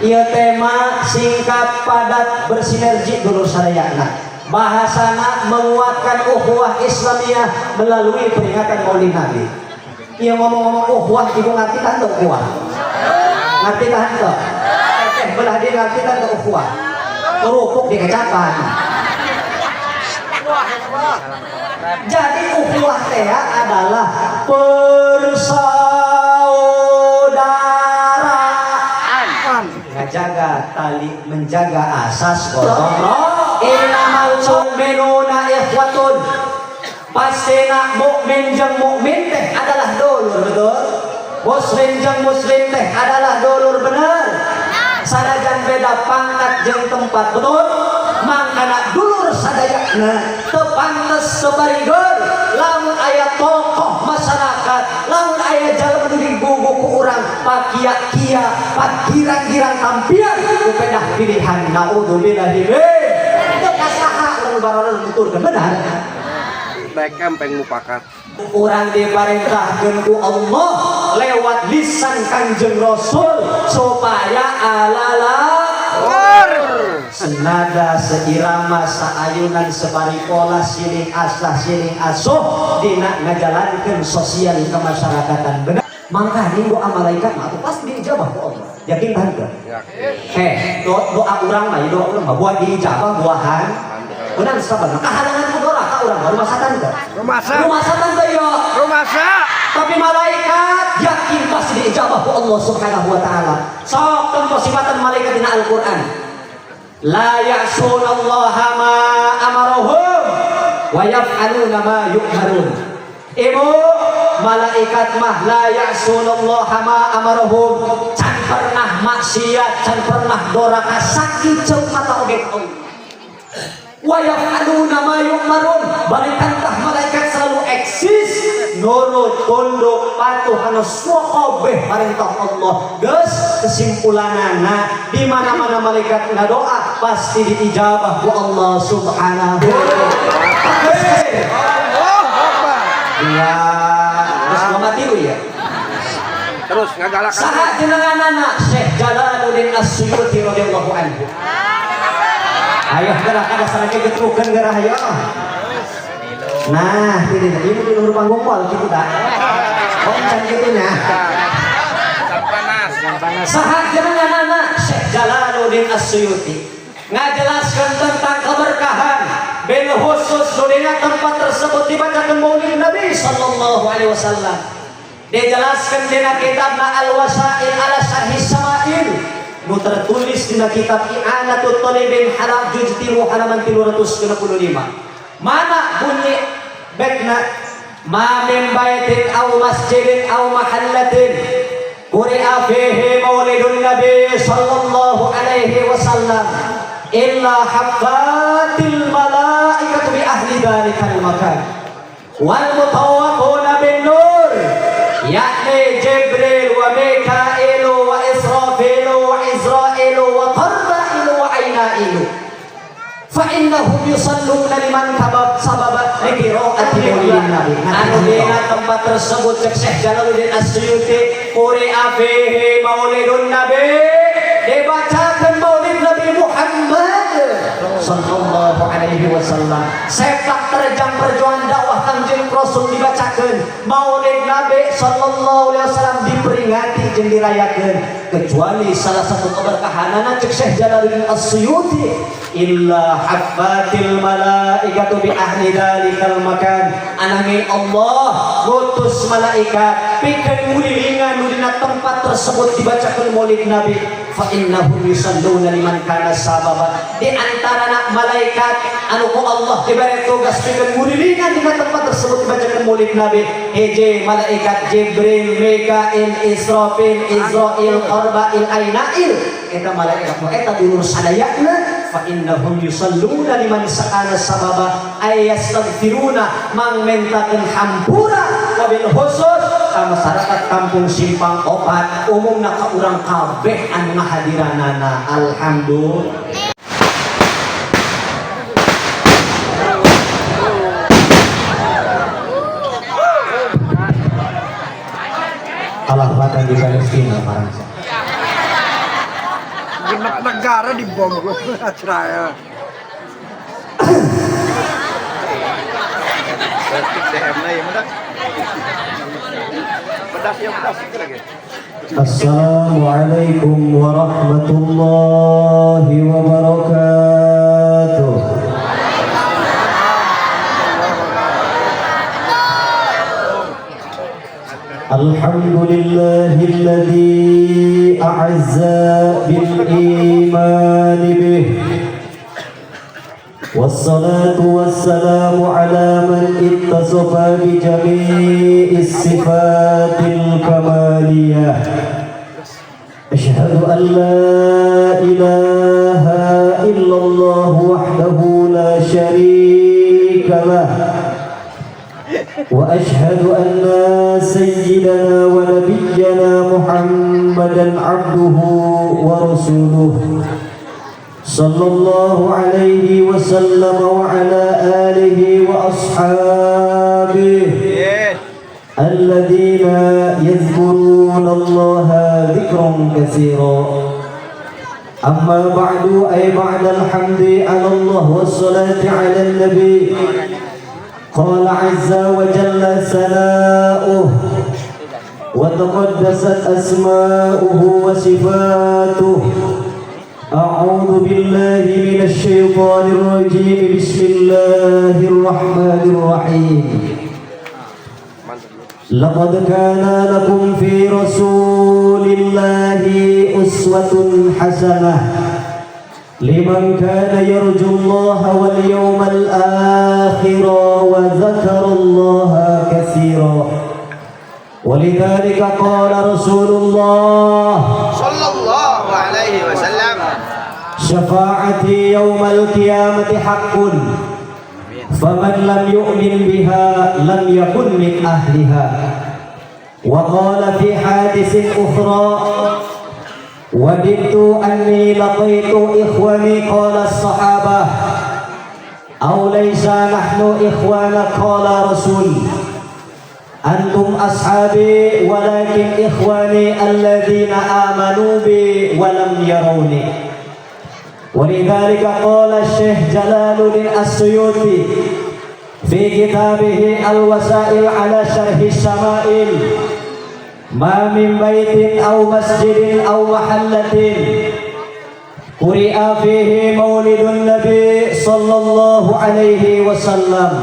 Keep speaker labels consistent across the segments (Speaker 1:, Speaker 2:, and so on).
Speaker 1: Ieu tema singkat, padat, bersinergi, dulur sadayana. Bahasana menguatkan ukhuwah Islamiyah melalui peringatan Maulid Nabi. Ieu ngomong-ngomong ukhuwah, ibu ngerti kan tuh ukhuwah? Ngerti kan tuh? Eh, belah dia ngerti kan tuh ukhuwah? Kerupuk di kecapan. Jadi ukhuwah teh adalah persaudaraan, ngajaga tali, menjaga asas gotong royong. Innamal mu'minuna ikhwatun, pastina mukmin jeung mukmin teh adalah dulur, betul? Muslim jeung muslim teh adalah dulur, bener? Sanajan beda pangkat jeung tempat, betul? Mangkana dulur sadayana teu pantes sabarigeun lamun aya tokoh masyarakat, lamun aya jalma nu digugu ku urang pakia-kia, pagirang-girang tampian ku pedah pilihan, naudzubillahi min teu kasaha urang barona nuturkeun, benar?
Speaker 2: Baik kempeng mupakat.
Speaker 1: Urang diperintahkeun ku Allah lewat lisan Kanjeng Rasul supaya alala senada, seirama, saayunan, sebaripola, siling asah siling asuh dina ngajalankeun sosial kemasyarakatan, benar? Mangkana doa malaikat mah atuh pasti diijabah ku Allah, yakin kan teu?
Speaker 2: Yakin.
Speaker 1: Eh, doa urang mah, doa urang mah buah diijabah buahan benar sabar kahalangan ku doraka urang mah rumasatan teu?
Speaker 2: Rumasa.
Speaker 1: Rumasatan teu yo?
Speaker 2: Rumasa.
Speaker 1: Tapi malaikat yakin pasti diijabah ku Allah Subhanahu wa taala. Sok tempo sifatan malaikat dina Al-Qur'an, la ya'sunallaha ma amarahum wa yaf'aluna ma yu'marun. Ibu, malaikat mah la ya'sunallaha ma amarahum, can pernah maksiat, can pernah doraka sakit ceuk mata oge ka Allah. Wa yaf'aluna ma yu'marun, balik tah malaikat selalu eksis, nurut, tunduk, patuh kana kabeh perintah Allah. Geus, kesimpulanana di mana-mana malaikat ngadoa pasti diijabah ku Allah Subhanahu wa taala.
Speaker 2: Oh, Akbar.
Speaker 1: Dua, terus dua tilu ya.
Speaker 2: Terus ngagalakan.
Speaker 1: Saha jenenganana? Syekh Jalaluddin As-Suyuti radhiyallahu anhu. Ayo gerak kada sareng getrukeun gerah ayo. Nah, ini ibu di luhur panggung pol kitu da. Oh, can kitu nya.
Speaker 2: Panas.
Speaker 1: Saha jenenganana? Syekh Jalaluddin As-Suyuti ngajelaskan tentang keberkahan bil khusus dina tempat tersebut dibacakan Maulid Nabi sallallahu alaihi wasallam. Dijelaskan dina kitabna Al-Wasail ala Syarhi Samail nu tertulis dina kitab I'anatul Talibin halak juz 3 halaman 365. Mana bunyi baitna? Ma min baitin aw masjidin aw mahallatin quri'a fihi maulidun nabi sallallahu alaihi wasallam illa haffatil malaikatu bi ahli dzalikal makan wal mutawwaquna bin nur, yakni Jibril wa Mikail wa Israfil wa Izrail wa Qarbail wa Ainailu, fa innahum yusalluna liman kabab sababa liqiraati maulidin nabi. Anu dina tempat tersebut, cek Syekh Jalaluddin As-Suyuti, quri'a fihi maulidun nabi, dibacakan maulid Nabi Muhammad sallallahu alaihi wasallam, sepak terjang perjuangan dakwah Kanjeng Rasul dibacakan, maulid Nabi sallallahu alaihi wasallam diperingati jeung dirayakeun, kecuali salah satu keberkahanana, cek Syekh Jalaluddin As-Suyuti, illa haffatil malaikatu bi ahli dalikal makan, ananging Allah ngutus malaikat pikeun ngulilingan nu dina tempat tersebut dibacakeun maulid Nabi, fa innahum yusalluna liman kana sababa. Di antara malaikat anu ku Allah diberi tugas pikeun ngulilingan dina tempat tersebut dibacakeun maulid Nabi, hiji malaikat Jibril, Mikail, Israfil, Izrail, Qarbail, Ainail. Eta malaikat mu eta dulur sadayana, fa innahum yusalluna liman sakana sababa ay yastaghfiruna, mangmentakeun hampura, wabil khusus ka masyarakat kampung Simpang Opat, umumna ka urang kabeh anu ngahadiranana. Alhamdulillah. Allah di Palestina marangsa.
Speaker 2: Genep negara dibom Israel.
Speaker 1: Assalamualaikum warahmatullahi wabarakatuh. Alhamdulillahilladzi a'azza bil iman bih. Wassalatu wassalamu ala man ittasafa bi jami'is sifatil kamaliyah. Ashhadu an la ilaha illallah wahdahu la syarika lah. Wa ashhadu anna sayyidana wa nabiyyana Muhammadan abduhu wa rasuluh. Sallallahu alaihi wasallam wa ala alihi wa ashabihi alladzina yadhkuruna Allaha dzikran katsira. Amma ba'du, ay ba'da alhamdi ala Allah wassalati ala nabi. Qala azza wa jalla sana'uhu wa taqaddasat asma'uhu wa sifatuhu. A'udzu billahi minasy syaithanir rajim. Bismillahirrahmanirrahim. Laqad kana lakum fi rasulillahi uswatun hasanah liman kana yarjullaha wal yawmal akhir wa dzakarallaha katsira. Walidzalika qala Rasulullah
Speaker 2: sallallahu alaihi wasallam,
Speaker 1: syafaati yaumal qiyamati haqqun faman lam yu'min biha lam yakun min ahliha. Wa qala fi hadisin ukhra, wadidtu anni laqaitu ikhwani qala as-sahabah aw laysa nahnu ikhwana qala rasul antum ashabi walakin ikhwani alladzina amanu bi wa lam yarawni. Walidzalika qala Syekh Jalaluddin As-Suyuti fi kitabihi Al-Wasail ala Syarhi Syama'il, ma min baitin aw masjidin aw mahallatin quri'a fihi maulidun nabi sallallahu alaihi wasallam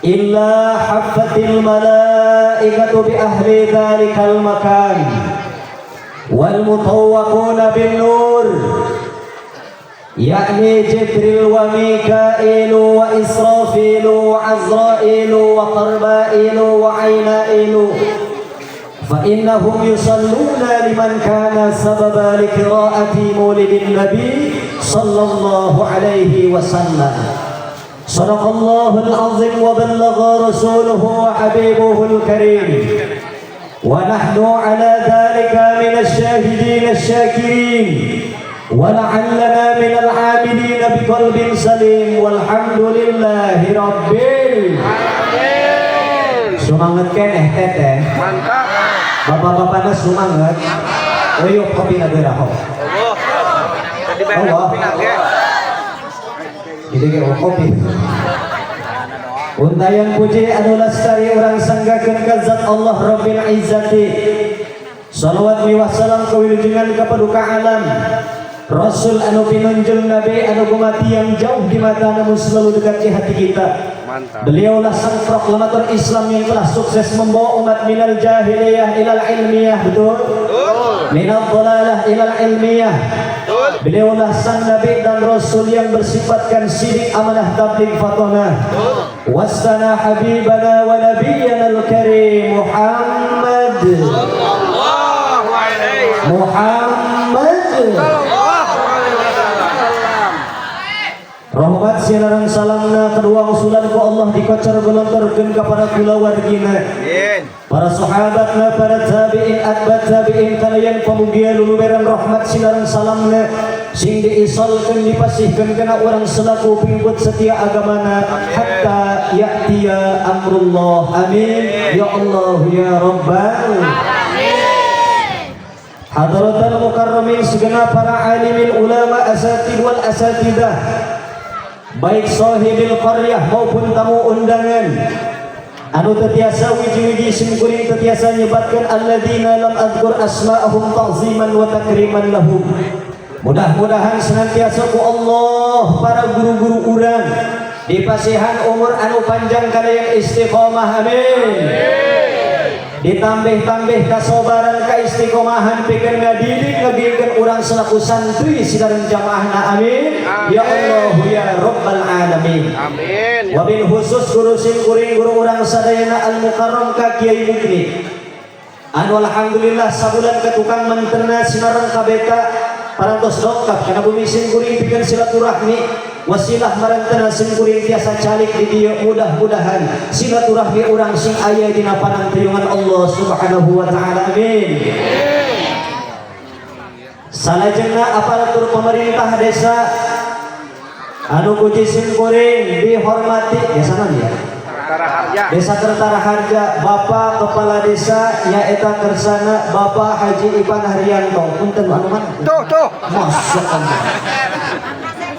Speaker 1: illa haffatil malaikatu bi ahli dzalikal makan wal mutawwaquna bin nur, yakni Jibril wa Mikail wa Israfil wa Azrail wa Qarbail wa Ainail, fa innahum yusalluna liman kana sababa li qiraati maulidin nabi sallallahu alaihi wasallam. Sadaqallahul azim wa ballagha rasuluhu wa habibuhul karim. Wa nahnu ala dhalika minasy syahidin asy-syakirin wa la'allana minal 'amilin biqalbin salim walhamdulillahi rabbil alamin. Sumanget keneh teteh.
Speaker 2: Mantap.
Speaker 1: Bapak-bapakna sumanget. Uyuh kopi na beraho.
Speaker 2: Allah. Tadi bayar kopi na ge.
Speaker 1: Jadi kayak kopi. Untayan puji anu lestari urang sanggakeun ka zat Allah Rabbil Izzati. Salawat miwah salam kawilujengan ka paduka alam Rasul anu pinunjul Nabi anu gumati yang jauh di mata namun selalu dekat di hati kita.
Speaker 2: Mantap.
Speaker 1: Beliaulah sang proklamator Islam yang telah sukses membawa umat minal jahiliyah ilal ilmiyah, betul?
Speaker 2: Betul.
Speaker 1: Minal dhalalah ilal ilmiyah.
Speaker 2: Betul.
Speaker 1: Beliaulah sang Nabi dan Rasul yang bersifatkan sidik amanah tabligh fatonah. Wasana habibana wa nabiyyana al-karim Muhammad
Speaker 2: sallallahu alaihi
Speaker 1: Muhammad
Speaker 2: sallallahu alaihi wasallam.
Speaker 1: Rahmat silaran salamna kedua usulan ku Allah dikocar gelontorkeun kepada kulawargina.
Speaker 2: Amin.
Speaker 1: Para sahabatna, para tabi'in, atba tabi'in kalian pamugia luluberan rahmat silaran salamna sing diisalkeun dipasihkeun kana urang selaku pengikut setia agamana hatta ya'tiya amrullah. Amin. Ya Allah ya Rabbal alamin. Hadratal mukarramin, segenap para alimin, ulama, asatid wal asatidah, baik sahibil qaryah maupun tamu undangan anu teu tiasa wiji-wiji simkuring teu tiasa nyebatkeun, alladzina lam adzkur asma'ahum ta'ziman wa takriman lahum. Mudah-mudahan senantiasa ku Allah para guru-guru urang dipasihan umur anu panjang kana yang istiqomah, amin. Ditambih-tambih kasobaran, kaistiqomahan pikeun ngadidik ngageukeun urang selaku santri sidaran jamaahna, amin ya Allah ya Rabbal alamin.
Speaker 2: Amin.
Speaker 1: Wabil khusus guru simkuring, guru urang sadayana, al mukarram ka Kiai Mukni anu alhamdulillah sabulan ke tukang menterna sinareng kabeta parantos dongkap kana bumi simkuring pikeun silaturahmi, wasilah marantena simkuring tiasa calik di dieu. Mudah-mudahan silaturahmi urang sing aya dina panangtuyungan Allah Subhanahu wa taala, amin. Salajengna aparatur pemerintah desa anu puji simkuring dihormati, desa naon ya?
Speaker 2: Harja.
Speaker 1: Desa Kertaraharja, Bapak Kepala Desa nyaeta kersana Bapak Haji Ipan Haryanto. Punten, anu mana?
Speaker 2: Tuh, tuh.
Speaker 1: Masuk Allah.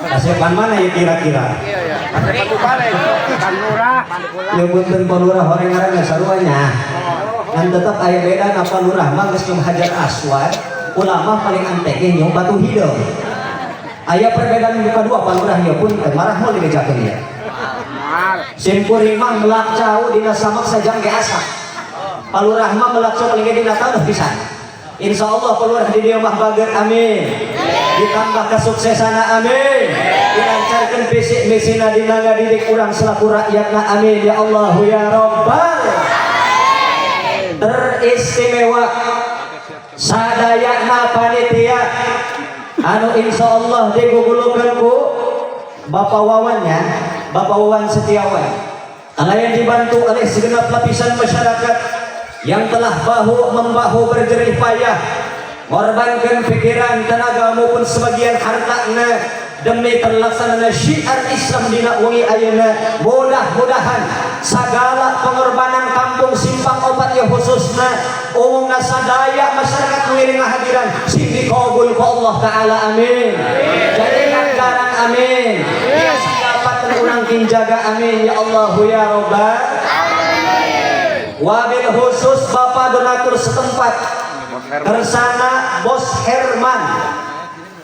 Speaker 1: Kasepan mana ya kira-kira?
Speaker 2: Iya, ya. Batu balik. Kan lurah.
Speaker 1: Ya punten, Pak Lurah, horeng ngaranna saruanya. Ngan tetep aya beda na Pak Lurah mah geus nyium hajar aswad, ulama paling antek ge nyium batu hideung. Aya perbedaan muka dua Pak Lurah ya, punten, marah mau dibejakeun ya.
Speaker 2: Mal.
Speaker 1: Simkuring mah melak cau dina samak sajam ge asak. Pak Lurah mah melak cau paling ge dina taun pisan. Insya Allah Pak Lurah di dieu mah bager, amin. Ditambah kesuksesan, amin. Dilancarkan visi misina dina ngadidik urang selaku rakyatna, amin ya Allah ya Rabbal. Teristimewa sadayana panitia anu insya Allah digugulukeun ku Bapak Wawan ya, Bapak Wawan Setiawan. Kalayan dibantu oleh segenap lapisan masyarakat yang telah bahu membahu berjerih payah, ngorbankan pikiran, tenaga maupun sebagian hartana demi terlaksananya syiar Islam dina wengi ayeuna. Mudah-mudahan segala pengorbanan kampung Simpang Opat ya, khususna umumna sadaya masyarakat ngiring ngahadiran, sing dikabul ku Allah Ta'ala, amin. Jadi lancaran, amin. Biasa dapat urang kinjaga, amin ya Allah ya Rabbal. Wabil khusus Bapak donatur setempat Kersana Bos Herman,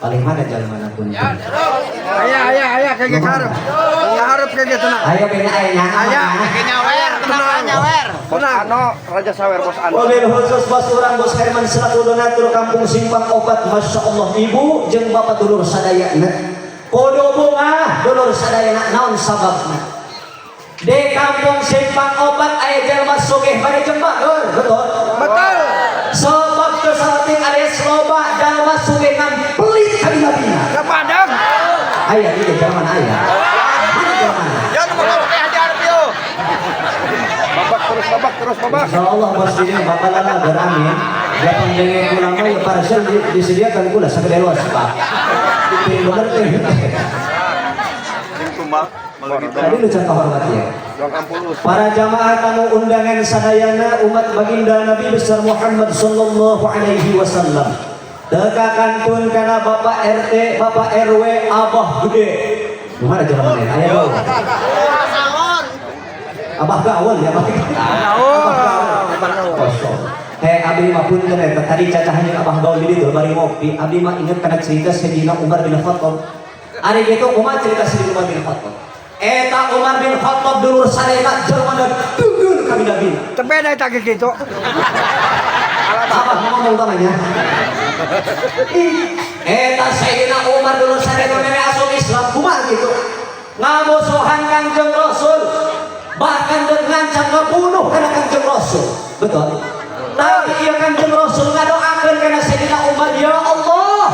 Speaker 1: paling mana jalan mana pun.
Speaker 2: Ayah, ayah, ayah, kayak harap. Harap kayak tenang.
Speaker 1: Ayo bina ayah.
Speaker 2: Ayah.
Speaker 3: Nyawer, tenang nyawer.
Speaker 2: Bos Ano, Raja Sawer Bos Ano.
Speaker 1: Wabil khusus bos urang Bos Herman selaku donatur kampung Simpang Opat. Masya Allah, ibu jeung bapak, dulur sadayana kudu bungah, dulur sadayana. Naon sababna? Di kampung Simpang Opat aya jelema sugih bari jeung bageur, betul?
Speaker 2: Betul.
Speaker 1: Sebab kesalting alias loba jalma sugih ngan pelit kabina-bina.
Speaker 2: Ke Padang.
Speaker 1: Aya di jelema aya mana jelema?
Speaker 3: Ya nu mau pakai hajar yo.
Speaker 2: Babak terus, babak terus, babak.
Speaker 1: Insya Allah bos ini bapak lala beramin. Datang dengan pulang mah ya parcel disediakan pula segede luas pak. Dipilih bener teh. Tadi lu contoh hormat ya.
Speaker 2: Dong ampulus.
Speaker 1: Para jamaah tamu undangan sadayana umat baginda Nabi besar Muhammad sallallahu alaihi wasallam. Teka kantun kana Bapak RT, Bapak RW, Abah Gede. Gimana jalan mana? Ayo. Abah gaul ya, Abah. Abah gaul. Kosong. Hei, abdi mah punten eta tadi cacahan jeung Abah gaul di ditu bari ngopi, abdi mah inget kana cerita Sayyidina Umar bin Khattab. Ari kitu kumaha cerita Sayyidina Umar bin Khattab? Eta Umar bin Khattab, dulur sadayana, jelema dugul kabina-bina.
Speaker 2: Tebeda eta gitu.
Speaker 1: Apa ngomong utamanya? Eta Sayyidina Umar, dulur sadayana, meme asup Islam kumaha gitu. Ngamusuhan Kanjeng Rasul, bahkan dan ngancam ngebunuh karena Kanjeng Rasul. Betul? Tapi iya Kanjeng Rasul ngadoakeun kana Sayyidina Umar, ya Allah,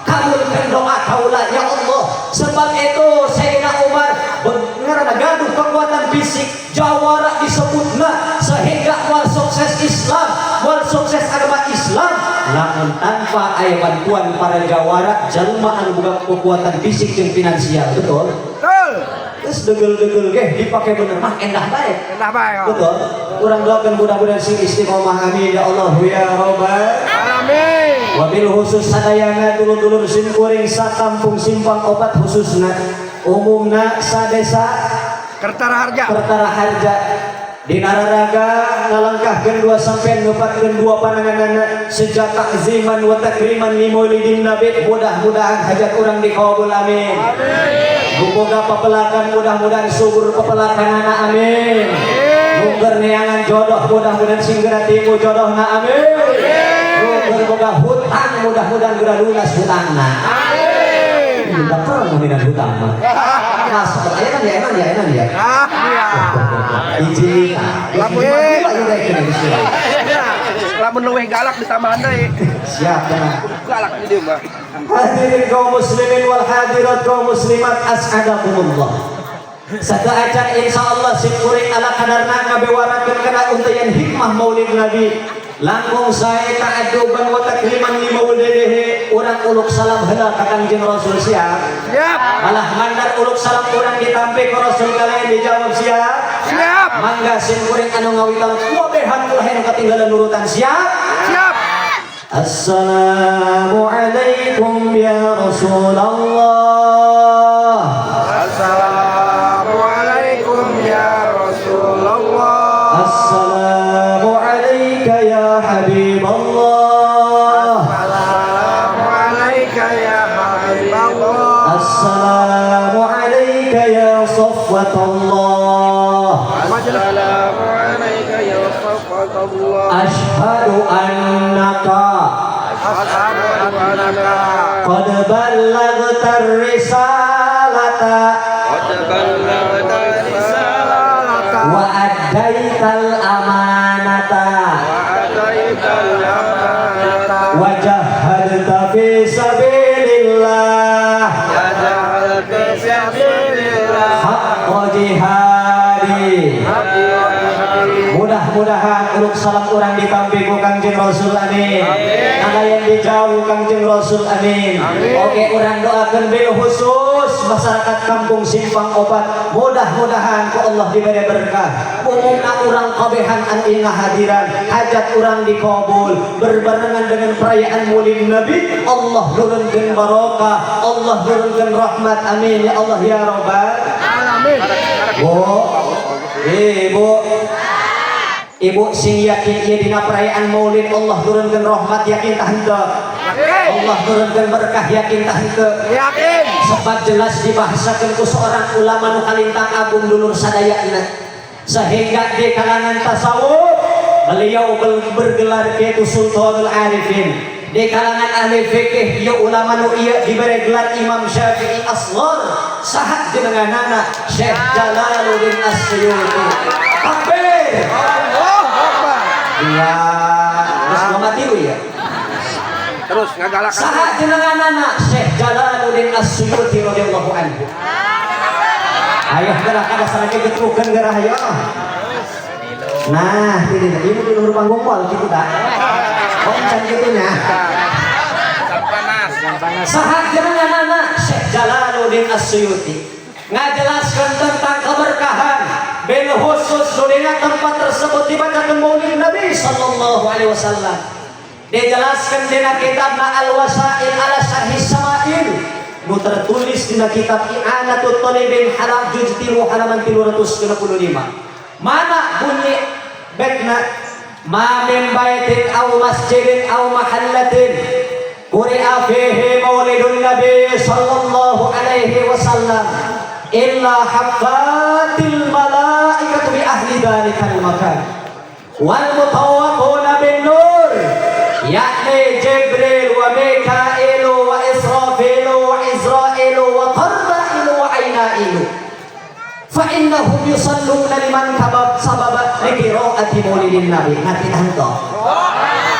Speaker 1: kabulkan doa kaula ya Allah. Sebab itu Sayyidina Umar benar gaduh kekuatan fisik, jawara disebutna, sehingga moal sukses Islam, moal sukses agama Islam lamun tanpa aya bantuan para jawara, jalma anu boga kekuatan fisik jeung finansial, betul?
Speaker 2: Betul.
Speaker 1: Terus degel-degel ge dipake bener mah endah bae.
Speaker 2: Endah bae.
Speaker 1: Betul, urang doakan mudah-mudahan sing istiqomah, amin ya Allah ya Rabbal.
Speaker 2: Amin. Amin.
Speaker 1: Wabil khusus sadayana dulur-dulur simkuring sa kampung Simpang Opat, khususna umumna sa desa
Speaker 2: Kertaraharja.
Speaker 1: Kertaraharja, dina raraga ngalangkahkeun dua sampean, ngepatkeun dua pananganana sejak takziman wa takriman li maulidin nabi. Mudah-mudahan hajat urang dikabul, amin. Boga pepelakan, mudah-mudahan subur pepelakan, amin. Nu keur neangan jodoh, mudah-mudahan sing geura timu jodohna, amin. Nu keur boga hutang, mudah-mudahan geura lunas hutangna. Amin. Udah perang ngaminan hutang mah. Masuk aya kan ya, enak ya, enak ya.
Speaker 2: Ah, iya.
Speaker 1: Hiji.
Speaker 2: Lamun
Speaker 1: Dua ya, kena disuruh.
Speaker 2: Lamun leuwih galak ditambahan deui.
Speaker 1: Siap ya.
Speaker 2: Galak di dieu mah.
Speaker 1: Hadirin kaum muslimin wal hadirat kaum muslimat as'adakumullah. Sateuacan insyaallah simkuring ala kadarna ngabewarakeun kana untayan hikmah Maulid Nabi. Langkung sae ta'adduban wa takriman li maulidihi, urang uluk salam heula ka Kangjeng Rasul, siap?
Speaker 2: Siap.
Speaker 1: Malah mandar uluk salam urang ditampi ku Rasul kalian dijawab, siap?
Speaker 2: Siap.
Speaker 1: Mangga simkuring anu ngawitan, kabehan ulah anu katinggalan nurutan, siap?
Speaker 2: Siap.
Speaker 1: Assalamualaikum ya Rasulullah.
Speaker 2: Assalamualaikum ya Rasulullah.
Speaker 1: Assalamu alayka ya Habiballah.
Speaker 2: Assalamualaikum ya Habiballah.
Speaker 1: Assalamu alayka ya Safwatallah.
Speaker 2: Assalamualaikum ya Safwatullah.
Speaker 1: Ashhadu annaka
Speaker 2: Asyhadu annaka
Speaker 1: qad ballaghta risalata
Speaker 2: qad ballaghta risalata
Speaker 1: wa addaital amanata
Speaker 2: wa adaital amanata
Speaker 1: wa jahadta fi sabilillah
Speaker 2: wa jahadta fi sabilillah
Speaker 1: haqqa jihadi. Mudah-mudahan uluk salam urang ditampi ku Kangjeng Rasul, amin. Ada yang dijauh Kangjeng Rasul, amin. Oke, urang doakan bil khusus masyarakat kampung Simpang Opat, mudah-mudahan ku Allah diberi berkah. Umumna urang kabehan anu hadiran, hajat urang dikabul berbarengan dengan perayaan Maulid Nabi. Allah nurunkeun barokah, Allah nurunkeun rahmat, amin ya Allah ya Rabbal
Speaker 2: Alamin.
Speaker 1: Bu, Ibu, Ibu sing yakin ieu dina perayaan Maulid Allah nurunkeun rahmat, yakin tah henteu?
Speaker 2: Yakin.
Speaker 1: Allah nurunkeun berkah, yakin tah henteu?
Speaker 2: Yakin.
Speaker 1: Sebab jelas dibahasakeun ku seorang ulama nu kalintang agung, dulur sadayana, sehingga di kalangan tasawuf beliau bergelar yaitu Sultanul Arifin. Di kalangan ahli fikih ya, ulama nu ieu diberi gelar Imam Syafi'i Asghar. Saha jenenganana? Syekh Jalaluddin As-Suyuti. Takbir!
Speaker 2: Allah Akbar.
Speaker 1: Dua terus mama tilu ya.
Speaker 2: Terus ngagalak.
Speaker 1: Saha jenenganana? Syekh Jalaluddin As-Suyuti radhiyallahu anhu. Ayo gerak, ada sarake getrukeun gerah, ayo. Nah, ini ibu di luhur panggung moal kitu da. Oh, can kitu nya. Saha jenenganana? Syekh Jalaluddin As-Suyuti. Ngajelaskeun tentang keberkahan bil khusus dina tempat tersebut dibacakan Maulid Nabi sallallahu alaihi wasallam. Dijelaskan dina kitabna Al-Wasail ala Syarhi Samail, nu tertulis dina kitab I'anatut Talibin halam juz 3 halaman 365. Mana bunyi baitna? Ma min baitin aw masjidin aw mahallatin quri'a fihi maulidun nabi sallallahu alaihi wasallam illa haffatil malaikatu bi ahli dzalikal makan wal mutawwaquna bin nur, yakni Jibril wa Mikail wa Israfil wa Izrail wa Qarna'il wa Aina'il, fa innahum yusalluna liman kabab sababa li qira'ati maulidin nabi. Ngerti tanto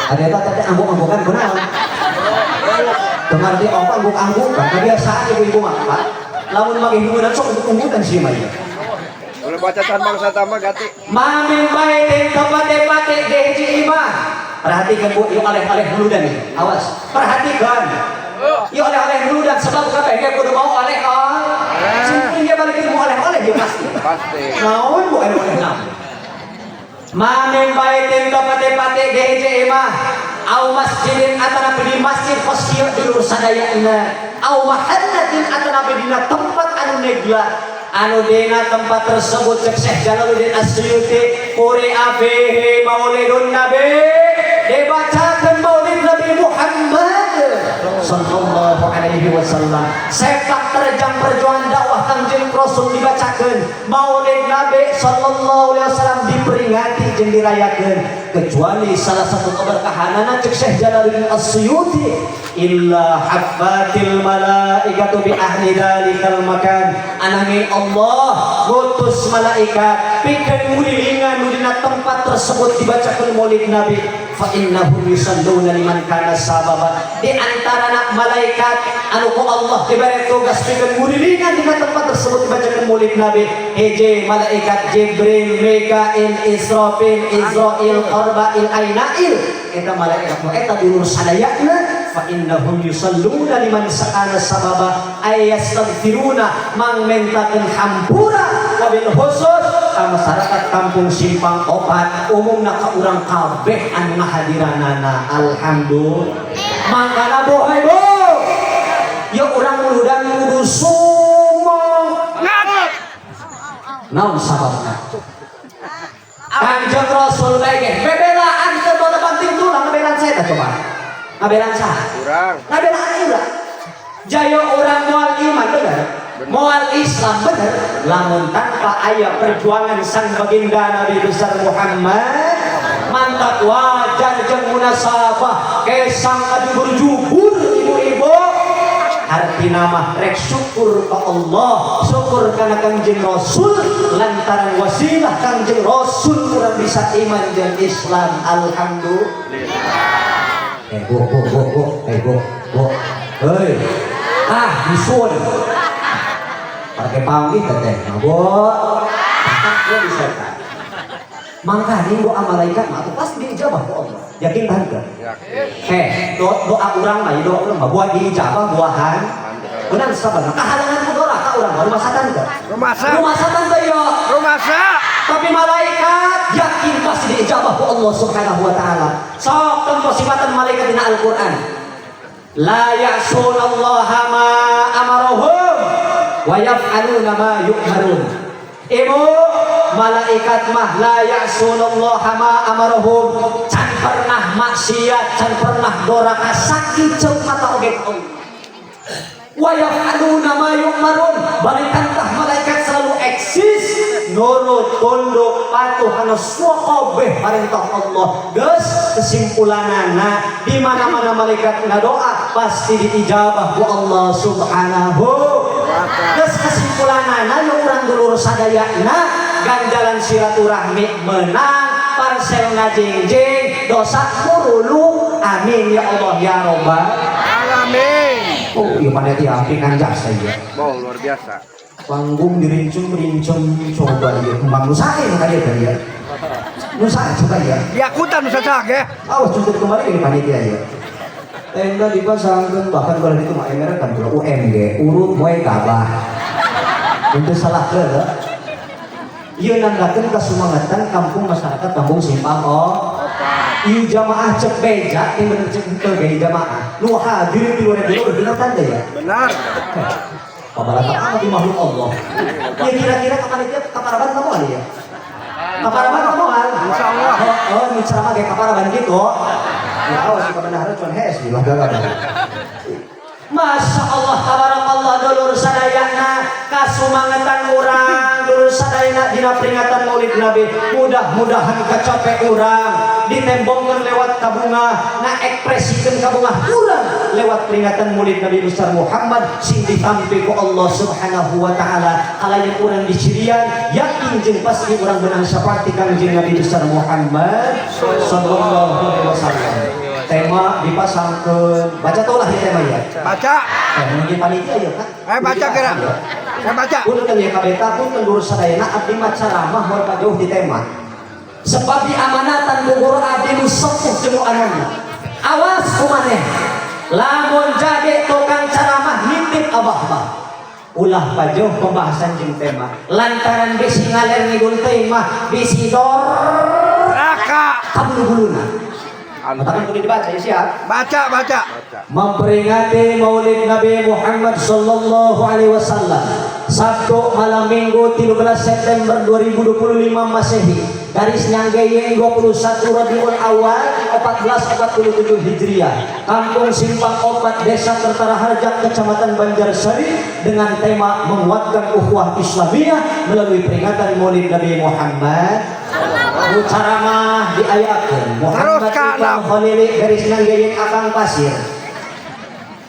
Speaker 1: ada eta tadi angguk-anggukan kunaon? Teu ngarti apa angguk-anggukan. Kebiasaan ibu-ibu mah, Pak, lamun mah himpunan sok angguk-anggukan sih mah ieu.
Speaker 2: Boleh baca can bangsa tambah ganti.
Speaker 1: Ma min baitin, tempat-tempat di hiji imah. Perhatikan, Bu, yuk aleh-aleh muludan nih. Awas, perhatikan. Yuk aleh-aleh muludan, sebab kabeh ge kudu mau aleh ah. Sing dia balik mau oleh-oleh dia pasti.
Speaker 2: Pasti.
Speaker 1: Naon, Bu, oleh-oleh naon? Ma min baitin, tempat-tempat di hiji imah Au masjidin atanapi di masjid kos kieu dulur sadayana, au mahallatin atanapi dina tempat anu negla, anu dina tempat tersebut cek Syekh Jalaluddin As-Suyuti quri'a fihi maulidun nabi, dibacakan maulid Nabi Muhammad sallallahu alaihi wasallam. Sepak terjang perjuangan dakwah Kangjeng Rasul dibacakan, maulid Nabi sallallahu alaihi wasallam diperingati jeung dirayakeun, kecuali salah satu keberkahanana cek Syekh Jalaluddin As-Suyuti illa haffatil malaikatu bi ahli dalikal makan, ananging Allah ngutus malaikat pikeun ngulilingan nu dina tempat tersebut dibacakeun maulid Nabi, fa innahum yusalluna liman kana sababa. Di antarana malaikat anu ku Allah diberi tugas pikeun ngulilingan dina tempat tersebut dibacakeun maulid Nabi, hiji malaikat Jibril, Mikail, Israfil, Izrail, Qarbail, Ainail. Eta malaikat nu eta dulur sadayana, fa innahum yusalluna liman sakana sababa ay yastaghfiruna, mangmentakeun hampura, wabil khusus ka masyarakat Kampung Simpang Opat, umumna ka urang kabeh anu ngahadiranana. Alhamdulillah. Mangkana bohai bo ya, urang muludan kudu sumangat. Naon sababna? Kanjeng Rasul bae bebelaan ke bola banting tulang ngabelaan saya coba, ngabelaan saha?
Speaker 2: Kurang.
Speaker 1: Ngabelaan urang. Jaya urang moal iman bener, moal Islam bener, lamun tanpa aya perjuangan sang baginda Nabi besar Muhammad. Mantap, wajar jeung munasabah kesang kajubur-jubur ibu-ibu. Artina mah rek syukur ke Allah, syukur karena Kangjeng Rasul, lantaran wasilah Kangjeng Rasul kurang bisa iman dan Islam. Alhamdulillah. Eh, bu, bu, bu, bu, eh, bu, bu, hei, ah, disuun pakai panggil teteh, nah, bu, gua bisa. Mangkaning doa malaikat mah atuh pasti diijabah ku Allah. Yakin tahan teu?
Speaker 2: Yakin.
Speaker 1: Eh, doa urang mah, doa urang mah buah diijabah buahan. Benar sabar. Kahalangan ku doa ka urang mah rumah teu?
Speaker 2: Rumasa.
Speaker 1: Rumah teu yo.
Speaker 2: Rumasa.
Speaker 1: Tapi malaikat yakin pasti diijabah ku Allah Subhanahu wa taala. Sok tempo sifatan malaikat dina Al-Qur'an. La ya'sunallaha ma amarahum wa yaf'aluna ma yu'marun. Ibu, malaikat mah la ya'sunallaha ma amarahum, can pernah maksiat, can pernah doraka sakit ceuk mata oge ka Allah. Wa yaf'aluna ma yu'marun, balikan tah malaikat selalu eksis nurut, tunduk, patuh kana kabeh perintah Allah. Geus, kesimpulanana di mana-mana malaikat ngadoa pasti diijabah ku Allah Subhanahu. Geus, kesimpulanana nu urang dulur sadayana ganjalan silaturahmi menang, parcel ngajingjing, dosa murulung. Amin ya Allah ya robbal
Speaker 2: Alamin.
Speaker 1: Oh iya, panitia api kan jasa ya.
Speaker 2: Wow, luar biasa.
Speaker 1: Panggung dirincum-rincum, coba ya kembang nusain kali ya ya. Nusain coba ya.
Speaker 2: Diakutan Ustaz ya.
Speaker 1: Awas tuntut kembali ke panitia ya. Tenda dipasangkan, bahkan kalau itu mah MR kan tuh UMG urut moe gabah. Untuk salah ke. Ieu nanggakeun kasumangatan kampung, masyarakat Kampung Simpang. Oh. Ieu jamaah cek beja, yang bener cek henteu ge jamaah. Nu hadir di luar itu bener tanda ya.
Speaker 2: Benar.
Speaker 1: Pabalata amat di makhluk Allah. Ya kira-kira kapan itu kaparaban kamu kali ya? Kaparaban kamu kan?
Speaker 2: Insya Allah.
Speaker 1: Oh, oh, nu ceramah kayak kaparaban gitu. Ya awas suka bendahara cuman hes lah gagal. Masya Allah, tabarakallah, dulur sadayana, kasumangetan urang dulur sadayana dina peringatan Maulid Nabi. Mudah-mudahan kacapek urang ditembongkeun lewat kabungah, na ekspresikeun kabungah urang lewat peringatan Maulid Nabi besar Muhammad sing ditampi ku Allah Subhanahu wa taala. Kalayan urang dicirian yakin jeung pasti urang menang syafaat ti Kangjeng Nabi besar Muhammad sallallahu alaihi wasallam. Tema dipasangkeun, baca tau lah di tema ya.
Speaker 2: Baca.
Speaker 1: Eh, mungkin panitia ya kan.
Speaker 2: Eh, baca kira. Saya baca.
Speaker 1: Punten ya kabeta, punten lurus sadayana, abdi mah ceramah moal jauh di tema. Sebab diamanatan ku guru abdi nu sepuh jeung nu anana. Awas kumaneh. Lamun jadi tukang ceramah nitip abah-abah. Ulah pajoh pembahasan jeung tema. Lantaran bisi ngaler ngidul teuing mah bisi dor
Speaker 2: Raka.
Speaker 1: kabulu-buluna. Matakan kudu dibaca ya, siap.
Speaker 2: Baca, baca.
Speaker 1: Memperingati Maulid Nabi Muhammad Sallallahu Alaihi Wasallam, Sabtu malam Minggu 13 September 2025 Masehi, garis nyanggeyeng 21 Rabiul Awal 1447 Hijriah, Kampung Simpang Opat, Desa Kertaraharja, Kecamatan Banjarsari, dengan tema menguatkan ukhuwah Islamiyah melalui peringatan Maulid Nabi Muhammad. Nu caramah diayakeun Muhammad
Speaker 2: Terus, Kak,
Speaker 1: Iqbal Khalili, garis nyanggeyeng Akang Pasir.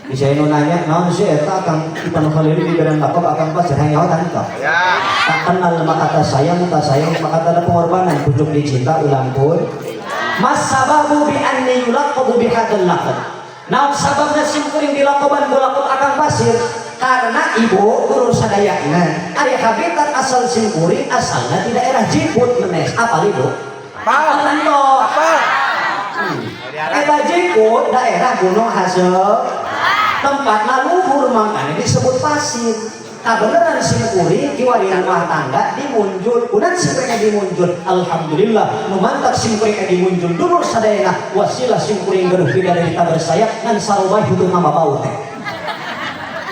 Speaker 1: Bisa nu nanya, naon sih eta Akang Ipan Khalili diberi lakop Akang Pasir, hanya tante.
Speaker 3: Ya.
Speaker 1: Tak kenal maka tak sayang, tak sayang maka tak ada pengorbanan, pucuk dicinta ulang pun. Mas sababu bi anni yulaqabu bi hadzal laqab. Naon sababna simkuring dilakoban ku lakop Akang Pasir? Karena ibu guru sadayana ari habitat asal simkuring asalnya di daerah Jiput, Menes. Apa ibu?
Speaker 2: Apa?
Speaker 1: Apa?
Speaker 2: Apa?
Speaker 1: Eta Jiput daerah Gunung Hasep, tempat luhur, makanya disebut pasir. Kabeneran simkuring kiwari rumah tangga dimunjul kunan simkuring dimunjul. Alhamdulillah nu mantak simkuring dimunjul dulur sadayana, wasilah simkuring gaduh bidadari bersayap ngan sarubah hidup mama bau teh.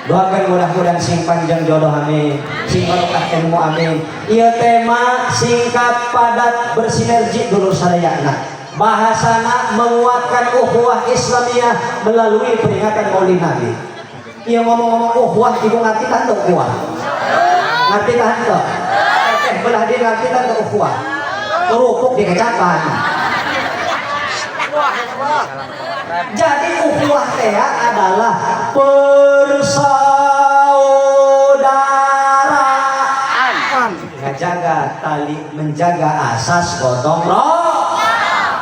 Speaker 1: Doakan mudah-mudahan sing panjang jodoh, amin, sing barokah ilmu, amin. Ieu tema singkat, padat, bersinergi dulur sadayana. Bahasana menguatkan ukhuwah Islamiyah melalui peringatan Maulid Nabi. Iya, ngomong-ngomong ukhuwah, ibu ngerti tante ukhuwah? Ngerti tante? Eh, belah dia ngerti tante ukhuwah? Kerupuk di kecapan. Jadi ukhuwah teh adalah persaudaraan, menjaga tali, menjaga asas gotong royong.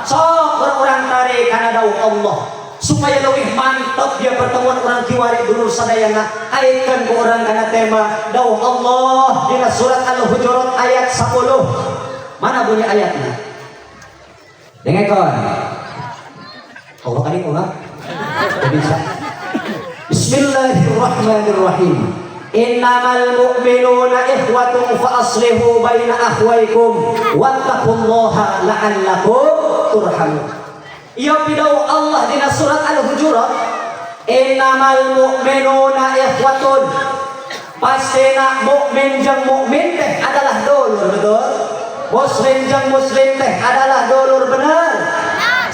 Speaker 1: Sok urang tarik karena dawuh Allah supaya lebih mantap dia pertemuan urang kiwari dulur sadayana, kaitkan ke urang karena tema dawuh Allah dina surat Al-Hujurat ayat 10. Mana bunyi ayatnya? Dengarkan. Allah kali ulah bisa. Bismillahirrahmanirrahim. Innamal mu'minuna ikhwatun fa aslihu baina akhwaykum wattaqullaha la'allakum turhamun. Ya, pidawuh Allah dina surat Al-Hujurat, innamal mu'minuna ikhwatun. Pastina mukmin jeung mukmin teh adalah dulur, betul? Muslim jeung muslim teh adalah dulur, bener?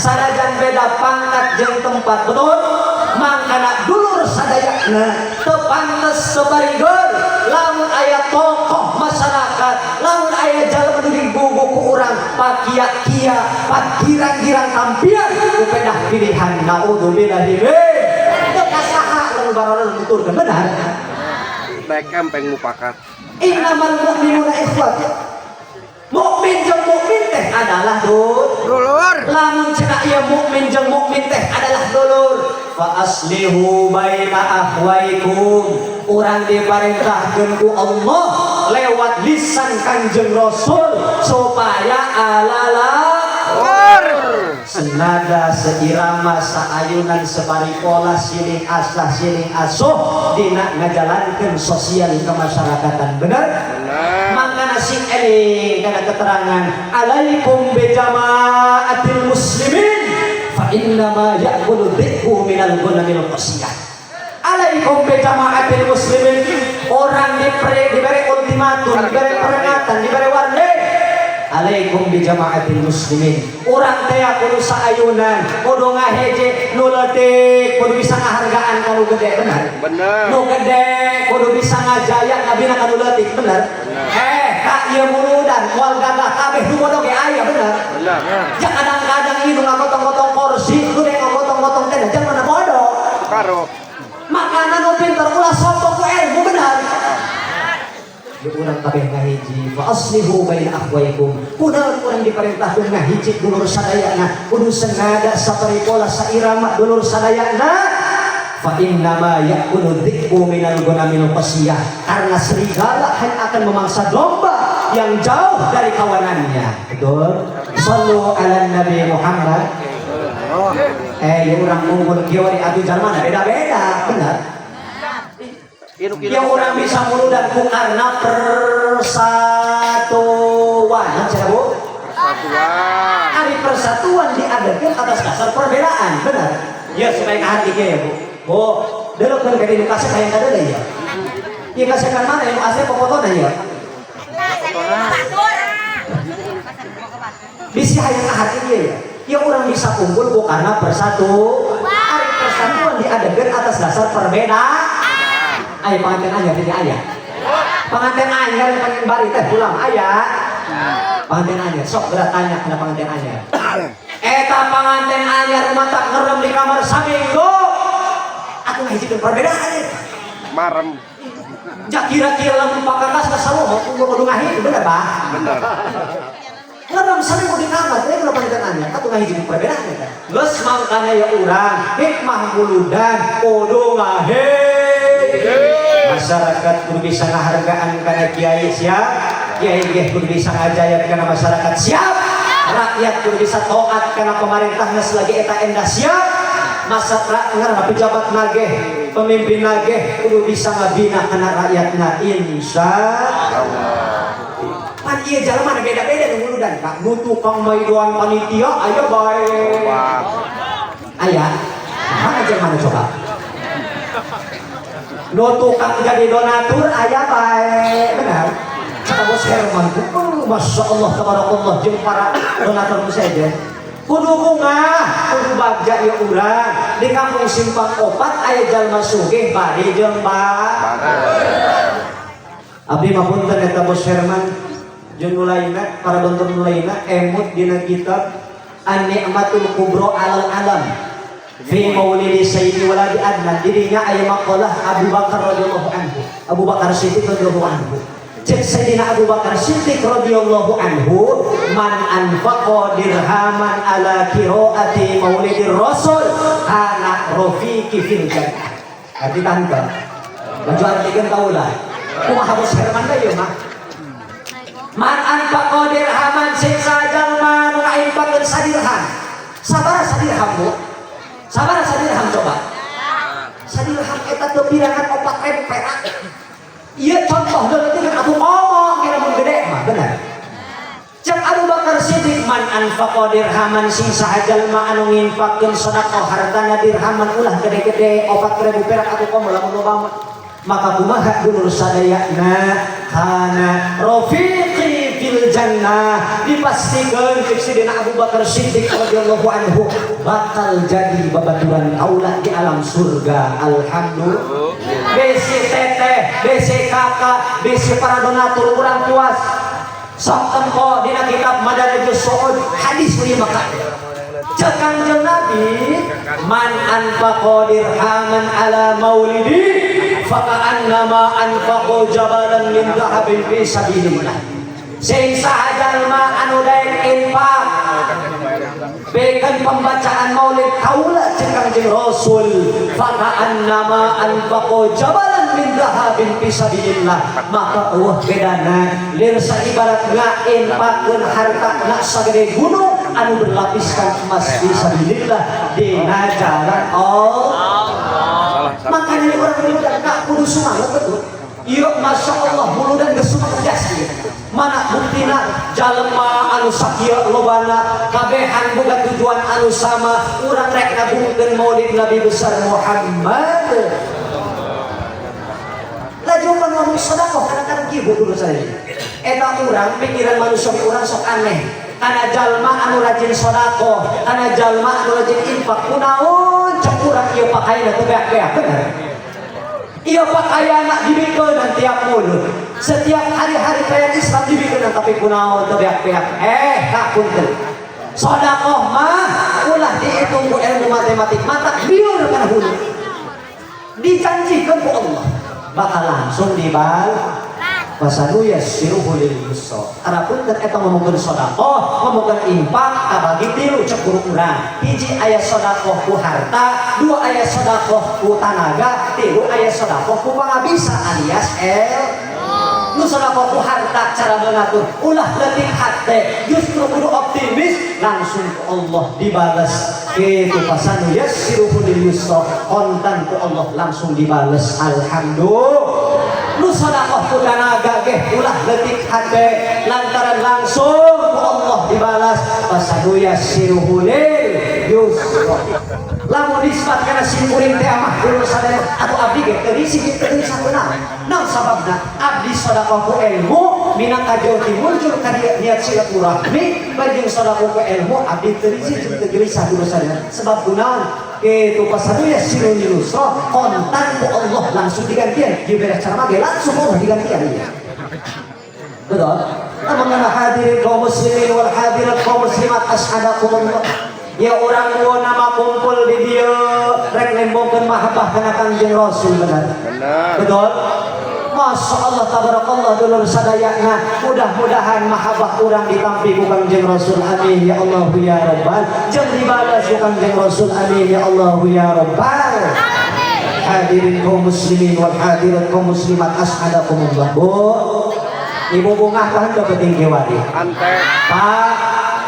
Speaker 1: Sanajan beda pangkat jeung tempat, betul? Mangkana dulur sadayana teu pantes sabarigeun lamun aya tokoh masyarakat, lamun aya jalma nu digugu ku urang pakia-kia, pagirang-girang tampian ku pedah pilihan, naudzubillahi min. Teu kasaha lamun barono nuturkeun, benar?
Speaker 2: Naik empeng mupakat.
Speaker 1: Innamal mu'minuna ikhwat. Mukmin jeung mukmin teh adalah dulur.
Speaker 2: Dulur.
Speaker 1: Lamun cenah ieu mukmin jeung mukmin teh adalah dulur, fa aslihu baina akhwaikum. Urang diparentahkeun ku Allah lewat lisan Kanjeng Rasul supaya alala
Speaker 2: Dulur.
Speaker 1: Senada, seirama, saayunan, separipola, siling asah siling asuh dina ngajalankeun sosial kemasyarakatan, bener?
Speaker 2: Bener.
Speaker 1: Mangkana sing eling kana keterangan alaikum bijamaatil muslimin fa innama ya'kulu dhi'bu minal ghanamil qasiyah. Alaikum bijamaatil muslimin. Urang diberi ultimatum, diberi peringatan, diberi warning, alaikum bijamaatil muslimin. Urang teh kudu saayunan, kudu ngaheje nu leutik, kudu bisa ngahargaan ka nu gede, bener?
Speaker 2: Bener.
Speaker 1: Nu gede kudu bisa ngajaya ngabina ka nu leutik, bener? Eh, kak, ieu muludan moal gagah kabeh, nu bodoh ge aya, bener?
Speaker 2: Bener.
Speaker 1: Ya, kadang-kadang ini nu ngagotong-gotong kursi, nu ngagotong-gotong teh jangan mana bodoh.
Speaker 2: Karo.
Speaker 1: Makanan nu pinter ulah sombong ku ilmu, bener? Di urang kabeh ngahiji, fa aslihu baina akhwaykum. Kunaon urang diperintahkeun ngahiji dulur sadayana, kudu senada, saparipola, sairama dulur sadayana? Fa innama ya'kulu dhi'bu minal ghanamil qasiyah, karena serigala hanya akan memangsa domba yang jauh dari kawanannya, betul? Sallu ala Nabi Muhammad. Eh, ya, urang unggul kieu di atuh jalma beda-beda, bener? Yang urang bisa muludan ku karena persatuan. Nah, bu?
Speaker 2: Persatuan.
Speaker 1: Ari persatuan diadakan atas dasar perbedaan, benar? Ya, supaya ke hati ya, Bu. Bu, dulu kan ke edukasi kayak kada ya. Iya, kasihkan mana yang asli popotona ya? Bisa hayang ke hati ya. Ya, orang bisa kumpul bu karena persatu. Ari persatuan diadakan atas dasar perbedaan. Ayo pengantin anyar tidak aya. Pengantin anyar yang pengen bari teh pulang aya. Pengantin anyar, sok berat tanya kana pengantin anyar. Eta pengantin anyar mata ngerem di kamar saminggu. Aku ngahijikeun perbedaan eta.
Speaker 2: Marem.
Speaker 1: Ja kira-kira lamun pakakas ka saloho kudu kudu ngahiji, bener, Pak?
Speaker 2: Bener.
Speaker 1: Ngerem saminggu di kamar, teh kalau pengantin anyar, atuh ngahijikeun perbedaan eta. Geus mangkana ya urang, hikmah muludan kudu ngahiji. Masyarakat kudu bisa ngahargaan kana kiai, siap. Kiai ge kudu bisa ngajayat kana masyarakat, siap. Rakyat kudu bisa taat kana pemerintahna selagi eta endah, siap. Masa ngaranna pejabat nageh, pemimpin nageh kudu bisa ngabina kana rakyatna, insya Allah. Pan ieu jalma beda-beda nu muludan, Kak. Nu tukang maidoan panitia aya bae. Aya. Mana jelema coba? Nu tukang jadi donatur aya bae, benar? Kata Bos Herman, oh, Masya Allah, tabarakallah, jeung para donatur nu saja. Kudu bungah, kudu bagja ya urang. Di kampung Simpang Opat aya jalma sugih bari jeung ba. Abdi mah punten eta Bos Herman jeung nu lainna, para donatur nu lainna emut dina kitab An-Ni'matul Kubra alal Alam fi Maulidi Sayyidi Waladi Adnan. Dirinya aya maqalah Abu Bakar radhiyallahu anhu, Abu Bakar Siddiq radhiyallahu anhu. Cek Sayyidina Abu Bakar Siddiq radhiyallahu anhu, man anfaqa dirhaman ala qiraati maulidir rasul kana rafiqi fil jannah. Arti tante baju artikeun kaula kumaha Bos Herman teh ieu mah? Man anfaqa dirhaman, sing sajalma nu ngainfakeun sadirham. Sabaraha sadirham, Bu? Sabaraha sadirham coba? Sadirham eta teu bilangan 4000 perak. Ieu contoh leutik kan atuh ngomong kira mun gede mah, benar. Cek Abu Bakar Siddiq, man anfaqa dirhaman, sing saha jalma anu nginfakeun sedekah hartana dirhaman, ulah gede-gede 4000 perak atuh komo lamun loba mah. Maka kumaha dulur sadayana? Kana rafiqi fil jannah, dipastikan cek Sidina Abu Bakar Siddiq radhiyallahu anhu bakal jadi babaturan kaula di alam surga. Alhamdulillah. Besi teteh, besi kakak, besi para donatur urang puas. Sok tempo dina kitab Madarijus Su'ud hadis lima maka cek Kanjeng Nabi, man anfaqa dirhaman ala maulidi faka'annama anfaqo jabalan min dhahabin fi sabilillah. Sing saha jalma anu daek infak bekan pembacaan maulid kaula, cek Kanjeng Rasul, faka'annama anfaqo jabalan min dhahabin fi sabilillah, maka eueuh bedana lir saibarat ngainfakeun harta na sagede gunung anu berlapiskan emas fi sabilillah dina jalan Allah. Makanya orang muludan kak kudu semangat, betul. Iya, Masya Allah, muludan geus semangat jasa gitu. Mana buktina jalma anu sakieu lobana kabehan boga tujuan anu sama, urang rek ngagungkeun Maulid Nabi besar Muhammad. Laju kan ngomong sedekah kadang-kadang kieu dulu saya. Eta urang pikiran manusia urang sok aneh. Kana jalma anu rajin sedekah, kana jalma anu rajin infak, kunaon cek urang ieu pakaian teu beak-beak, bener? Iya, pakaian dibikeun tiap mulut. Setiap hari-hari perayaan Islam dibikeun, tapi kunaon teu beak-beak? Eh, kak punten. Sedekah mah ulah dihitung ku ilmu matematik, mata biur kana hulu. Dijanjikan ku Allah bakal langsung dibal fasanuyassiruhu lil yusra. Adapun kan eta ngomongkeun sedekah, ngomongkeun infak kabagi tilu cek guru urang. Hiji aya sedekah ku harta, dua aya sedekah ku tanaga, tilu aya sedekah ku pangabisa alias el. Nu sedekah ku harta cara mengatur ulah leutik hate, justru kudu optimis, langsung ku Allah dibales. Itu fasanuyassiruhu lil yusra, kontan ku Allah langsung dibales. Alhamdulillah. Nu sedekah ku tanaga geh ulah leutik hate lantaran langsung Ku Allah dibalas fasanuyassiruhu lil yusra. Lamun nisbat kana simkuring teh amah dulur sadaya atau abdi ge teu risih jeung teu gelisah kunaon? Naon sababna? Abdi sedekah ku ilmu minangka Jawa Timur jur ka dieu niat silaturahmi bari jeung sedekah ku ilmu, abdi teu risih jeung teu gelisah dulur sadaya. Sebab kunaon? Kitu, fasanuyassiruhu lil yusra, kontan ku Allah langsung digantian. Di beres ceramah ge langsung Allah digantian ieu. Betul? Lamun hadirin kaum muslimin wal hadirat kaum muslimat as'adakumullah. Ya, orang dua nama kumpul di dieu rek nembongkeun mahabbah kana Kangjeng Rasul, benar?
Speaker 2: Benar.
Speaker 1: Betul? Masya Allah, tabarakallah, dulur sadayana, mudah-mudahan mahabbah urang ditampi ku Kangjeng Rasul, amin ya Allah ya Rabbal, jeung dibalas ku Kangjeng Rasul, amin ya Allah ya Rabbal. Hadirin kaum muslimin wal hadirat kaum muslimat as'adakumullah. Bu, Ibu bungah kan ke peuting kiwari?
Speaker 2: Ante.
Speaker 1: Pak,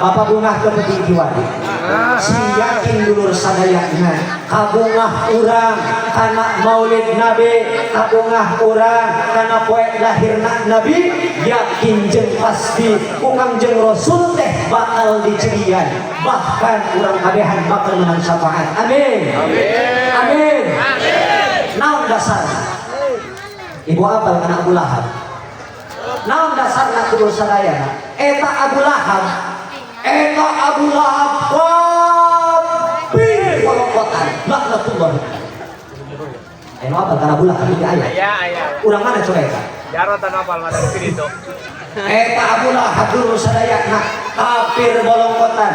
Speaker 1: Bapak bungah ke peuting kiwari? Sing yakin dulur sadayana, kabungah urang kana Maulid Nabi, kabungah urang kana poe lahirna Nabi, yakin jeung pasti ku Kangjeng Rasul teh bakal dicirian, bahkan urang kabehan bakal menang syafaat. Amin, amin, amin. Naon dasarna? Ibu apal kana Abu Lahab? Naon dasarna, dulur sadayana? Eta Abu Lahab, eta Abu Lahab kafir kolokotan laknatullah. Ayo, apal kana Abu Lahab? Ini aya.
Speaker 3: Aya, aya.
Speaker 1: Urang mana coba eta?
Speaker 3: Jarot anu apal mah dari sini tuh.
Speaker 1: Eta Abu Lahab, dulur sadayana, kafir bolongkotan,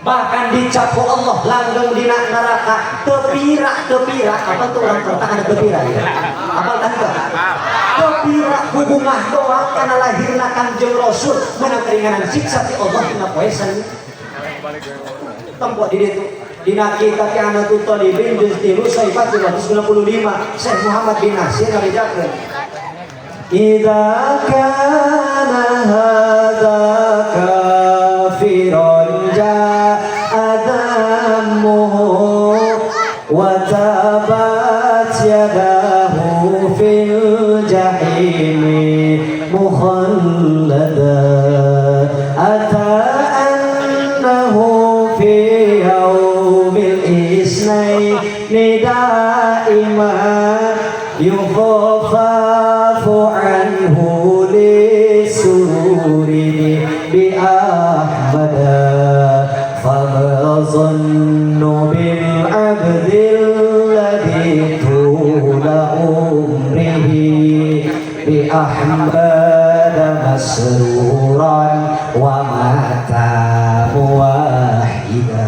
Speaker 1: bahkan dicap ku Allah langgeng dina neraka tepira tepira. Apa tuh orang kerta ada tepira ya, apa tante tepira ku bungah doang karena lahirna Kangjeng Rasul menang keringanan siksa ti Allah dina poe Senin. Tempo di ditu dina kitab I'anatut Thalibin juz 3 sahifat 295, Syekh Muhammad bin Nasir ngabejakeun, "Idza kana hadza kafiran ja'a dhammuhu wa tabat yadahu fil jahimi mukhallada, ata annahu fi yaumil isnaini daiman yukhaffafu anhu lisururi bi ahmada, fama zannu bil abdi alladhi tula umrihi bi ahmad masruran wa mata muwahida."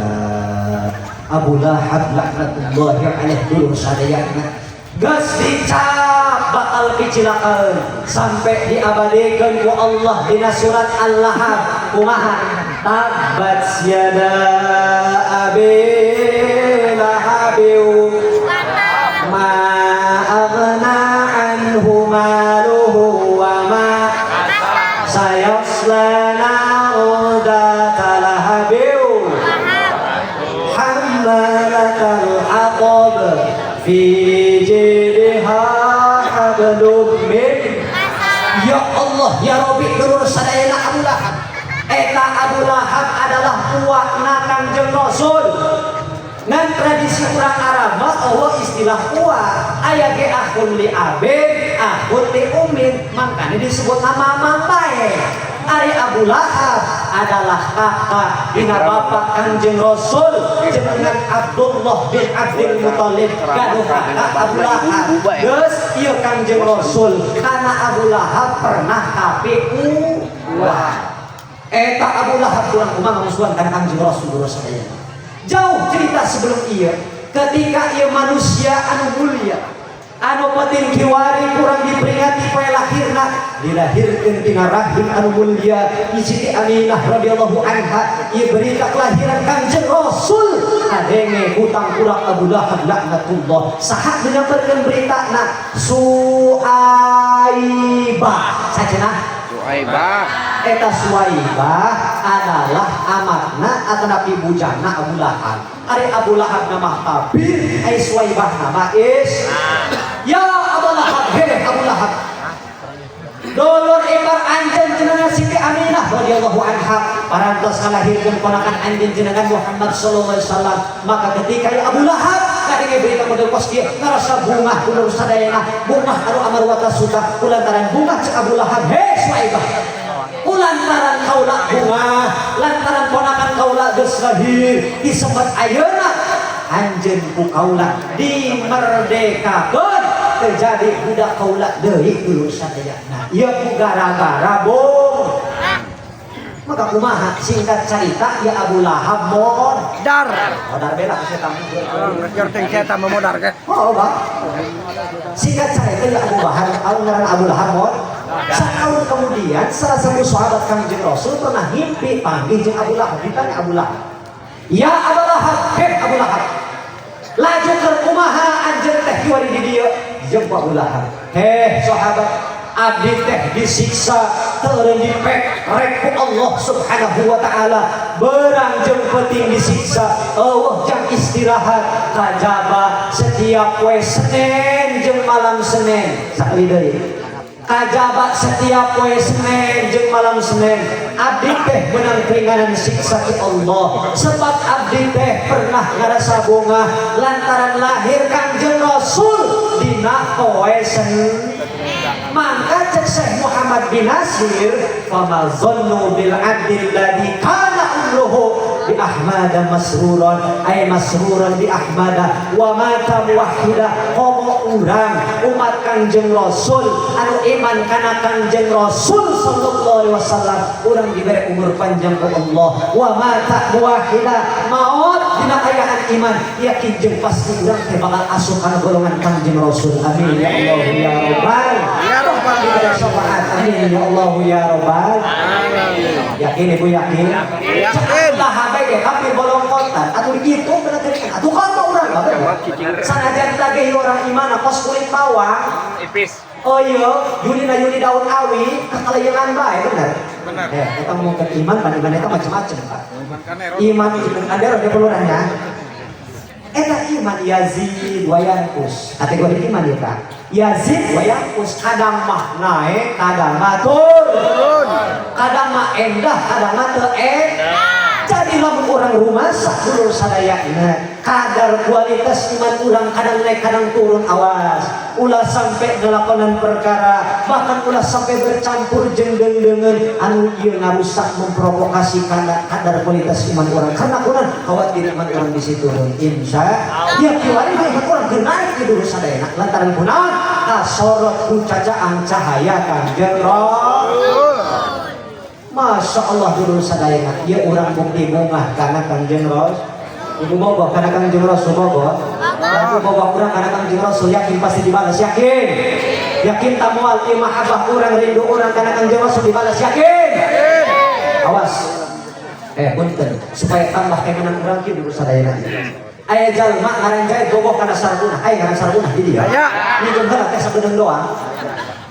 Speaker 1: Abu Lahab laknatullahi alaih, dulur sadayana, geus dicap bakal kicilakan sampai diabadikan ku Allah dina surat Al-Lahab. Kumaha? "Tabbat yada abi lahabi ma aghna anhu maluhu wa ma sayasla naran dzata lahabi hammalatal hatab fi jidha hablum min." Ya Allah ya Rabbi, dulur sadayana, Abu Lahab, eta Abu Lahab adalah uakna Kangjeng Rasul. Ngan tradisi urang Arab mah Allah istilah uak aya ge akhun li abin, akhun li ummin, makanya disebut nama mamang bae. Ari Abu Lahab adalah kakak dina bapak Kangjeng Rasul jenengan Abdullah bin Abdul Muthalib, gaduh kakak Abu Lahab. Geus ieu Kangjeng Rasul karena Abu Lahab pernah KPU. Wah, eta Abu Lahab kurang kumaha musuhan kana Kangjeng Rasul, dulur sadaya. Jauh cerita sebelum iya, ketika ia manusia anu mulia anu peuting kiwari kurang diperingati poe lahirna, dilahirkeun tina rahim anu mulia Siti Aminah radhiyallahu anha, ieu berita kelahiran Kangjeng Rasul kadenge ku tangkurak Abu Lahab laknatullah. Saha menyampaikan berita na? Suaibah sacenah.
Speaker 2: Suaibah.
Speaker 1: Eta Suwaibah adalah amatna atau napi bujana Abu Lahab. Ari Abu Lahab nama kafir, ari Suwaibah nama is. Ya Abu Lahab, hei Abu Lahab. Dulur ipar anjeun cenah Siti Aminah. Suwaibah radhiyallahu anha parantos ngalahirkeun ponakan anjeun jenengan Muhammad sallallahu alaihi wasallam. Maka ketika ya Abu Lahab ngadenge berita model kos kieu, ngarasa bungah dulur sadayana, bungah anu amarwata suta, kulantaran bungah. Cek Abu Lahab, "He Suwaibah, kulantaran kaula bungah lantaran ponakan kaula geus lahir, disebut ayeuna anjeun ku kaula dimerdekakeun, terjadi budak kaula deui." Dulur sadayana, ieu ku gara-gara bung. Maka kumaha, singkat cerita ya Abu Lahab mon
Speaker 2: Dar.
Speaker 1: Modar bela ka tamu.
Speaker 2: Ngerti saya tambah modar ke?
Speaker 1: Oh, Bang. Singkat cerita ya Abu Bahar, aku ngaran Abu Lahab mon. Setahun kemudian salah satu sahabat Kangjeng Rasul pernah ngimpi panggil jeung Abu Lahab, ditanya Abu Lahab. "Ya Abu Lahab, hei Abu Lahab. Laju keur kumaha anjeun teh kiwari di dieu?" Jeung Abu Lahab. "Heh sahabat, abdi teh disiksa teureun dipek rek ku Allah Subhanahu wa taala, berang jeung peuting disiksa, euweuh jam istirahat kajaba setiap poe Senin jeung malam Senin." Sakali deui, kajaba setiap poe Senin jeung malam Senin abdi teh menang keringanan siksa ti Allah, sebab abdi teh pernah ngarasa bungah lantaran lahir Kangjeng Rasul dina poe Senin. Maka cek Syekh Muhammad bin Nasir, fama zannu bil abdil ladzi kana umruhu bi ahmada masruran, ay masruran bi ahmada wa mata muwahhida. Komo urang umat Kangjeng Rasul anu iman kana Kangjeng Rasul sallallahu alaihi wasallam, urang diberi umur panjang ku Allah, wa mata muwahhida, maut dina kayaan iman, yakin jeung pasti urang teh bakal asup kana golongan Kangjeng Rasul. Amin ya Allah ya Rabbal
Speaker 2: Ya Rabbal.
Speaker 1: Diberi syafaat. Amin ya Allah ya Rabbal. Yakin, Ibu, yakin?
Speaker 2: Yakin.
Speaker 1: Lah habe ge kafir bolongkotan atuh gitu bener teh atuh komo urang mah bener. Sanajan lagi orang iman kos kulit bawang.
Speaker 3: Ipis.
Speaker 1: Oh iya, Yuli na Yuli daun awi, kakalayangan bae, bener.
Speaker 3: Bener.
Speaker 1: Eh, kita ngomongkan iman, pan iman itu macam-macam, Pak.
Speaker 3: Iman kanero.
Speaker 1: Iman itu ada dia pelurahnya. Eta iman yazid wa yanqus. Kategori iman ya, Pak. Yazid wa yanqus, kadang mah naik, kadang mah turun. Kadang mah endah, kadang mah teu endah. Jadi lamun urang rumasa dulur sadayana, kadar kualitas iman urang kadang naik kadang turun, awas. Ulah sampai ngelakonan perkara, bahkan ulah sampai bercampur jeung deung-deungeun anu ieu ngarusak, memprovokasi kadar kualitas iman urang. Karena urang khawatir iman urang di situ turun. Insya ya kiwari mah iman urang keur naik di dulur sadayana lantaran kunaon? Kasorot ku cacaang cahaya Kangjeng Rasul. Masya Allah dulur sadayana, ya urang bukti bungah karena Kangjeng Rasul. Ibu bogoh karena Kangjeng Rasul, bogoh. Lagu bogoh urang karena Kangjeng Rasul, yakin pasti dibalas, yakin. Yakin tamual ieu mahabbah urang, rindu urang karena Kangjeng Rasul dibalas, yakin. Awas. Eh punten, supaya tambah kemenang urang kieu dulur sadayana. Aya jalma ngaran Jaid bogoh kana sarkunah, aya ngaran sarkunah di dieu.
Speaker 2: Aya.
Speaker 1: Minjem heula teh sabedeung doang.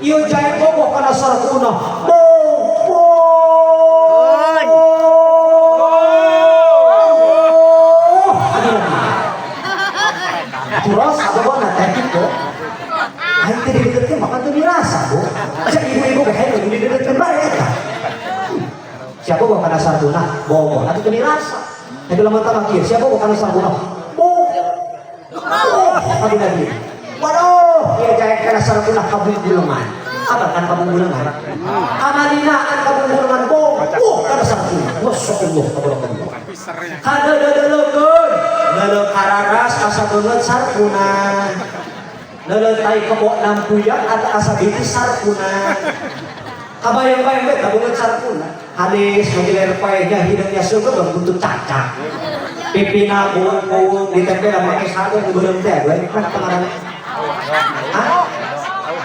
Speaker 1: Ieu Jaid bogoh kana sarkunah. Bo bo. Aduh. Terus apa bona teh gitu? Aing teh dideketkeun maka teu dirasa, Bu. Cek ibu-ibu ge hayu dideketkeun bae eta. Siapa bogoh kana sarkunah? Bogoh, atuh teu dirasa. Tapi lamun tambah kieu, siapa bogoh kana sarkunah? Bo. Aduh Nabi. Waduh, ieu Jaid kana sarkunah kabung bulengan. Apa kan kabung bulengan? Kamalinaan kabung bulengan bo. Oh, kana sarkunah. Masya Allah, tabarakallah. Kadeudeulekeun, leuleuh kararas asa beungeut sarkunah. Leuleuh tai kebo nampuyak atau asa biti sarkunah. Kabayang-bayang bae beungeut sarkunah. Hadis ngajiler paehnya hidungnya seukeut bentuk cacak. Pipina buang-buang ditempel make sado nu beureum teh, gue ini kan pengaran. Hah?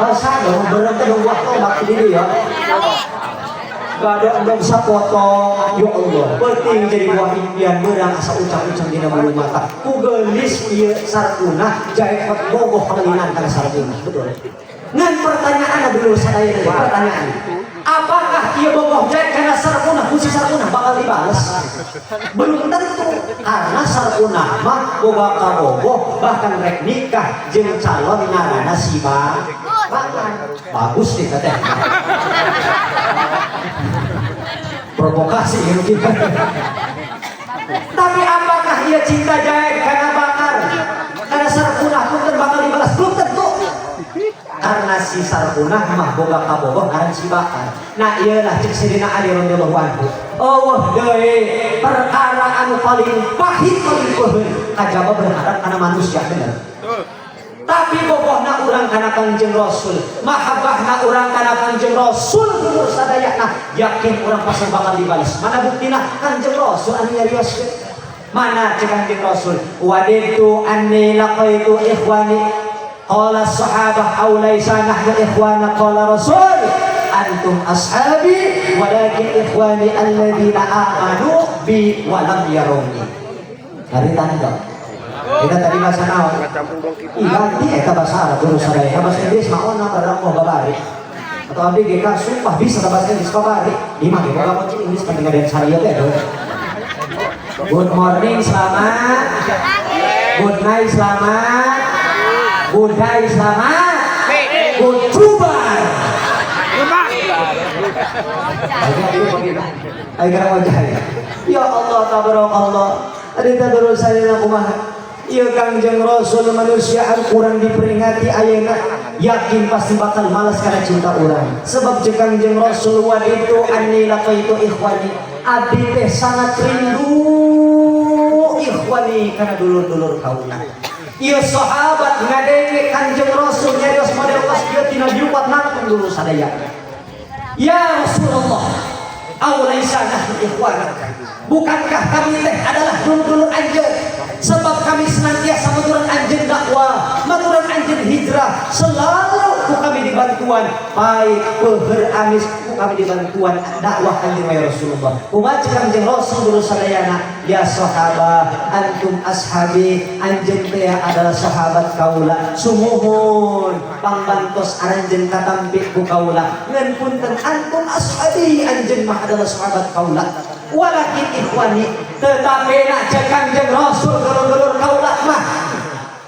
Speaker 1: Oh, sado beureum teh buah tomat di dieu ya. Gado endog sapotong, ya Allah, penting jadi buah impian beurang asa ucang-ucang dina bulu mata. Ku geulis ieu sarkunah, jae bogoh kamalinan kana sarkunah, betul. Ngan pertanyaan dulu sadaya, pertanyaan. Apakah ieu bogoh jae kana sarkunah, ku si sarkunah bakal dibales? Belum tentu, karena sarkunah mah boga kabogoh bahkan rek nikah jeung calon ngaranna si ba. Bagus nih teteh. Provokasi gitu. Tapi apakah ia cinta Zaid karena Bakar? Karena Sarkunah pun bakal dibalas? Belum tentu. Karena si Sarkunah mah boga kabogoh ngaran si Bakar. Nah, iyalah cek Sidina Ali radhiyallahu anhu. Oh, deui perkara anu paling pahit, paling peuheun kajaba berharap kana manusia, bener. Tapi bogohna urang kana Kangjeng Rasul, mahabbahna urang kana Kangjeng Rasul dulur sadayana, yakin urang pasti bakal dibalas. Mana buktina? Kangjeng Rasul anu nyarioskeun. Mana cek Kangjeng Rasul? Wadidtu anni laqaitu ikhwani. Qala sahabah aw laisa nahnu ikhwana? Qala Rasul, antum ashabi walakin ikhwani alladzina amanu bi wa lam yaruni. Hari tanda. Kita tadi bahasa naon? Ih, ganti eta bahasa Arab dulu sadaya. Bahasa Inggris mah ona barang mau babari. Atau abdi ge kan sumpah bisa bahasa Inggris babari. Di mah ge boga kunci Inggris penting ada saya teh. Good morning, selamat. Good night, selamat. Good day, selamat. Good cubar. Ayo gerak wajah ya. Ya Allah, tabarakallah. Tadi terus saya kumaha? Iya, Kangjeng Rasul manusia kurang diperingati ayeuna, yakin pasti bakal malas karena cinta urang. Sebab cek Kangjeng Rasul, wadidtu anni laqaitu ikhwani. Abdi teh sangat rindu ikhwani karena dulur-dulur kaula. Ieu sahabat ngadenge Kangjeng Rasul nyarios model kos kieu tina diupat nangtung dulu sadaya. Ya Rasulullah, aulaisa nahnu ikhwana? Bukankah kami teh adalah dulur-dulur anjeun? Sebab kami senantiasa maturan anjeun dakwah, maturan anjeun hijrah, selalu ku kami dibantuan, baik peuheur amis ku kami dibantuan dakwah anjeun ya Rasulullah. Kumaha cek Kangjeng Rasul dulu sadayana? Ya sahabat, antum ashabi, anjeun teh adalah sahabat kaula. Sumuhun pangbantos aranjeun katampi ku kaula. Ngan punten, antum ashabi, anjeun mah adalah sahabat kaula. Walakin ikhwani, tetapi nak cek Kangjeng Rasul dulur-dulur kaula mah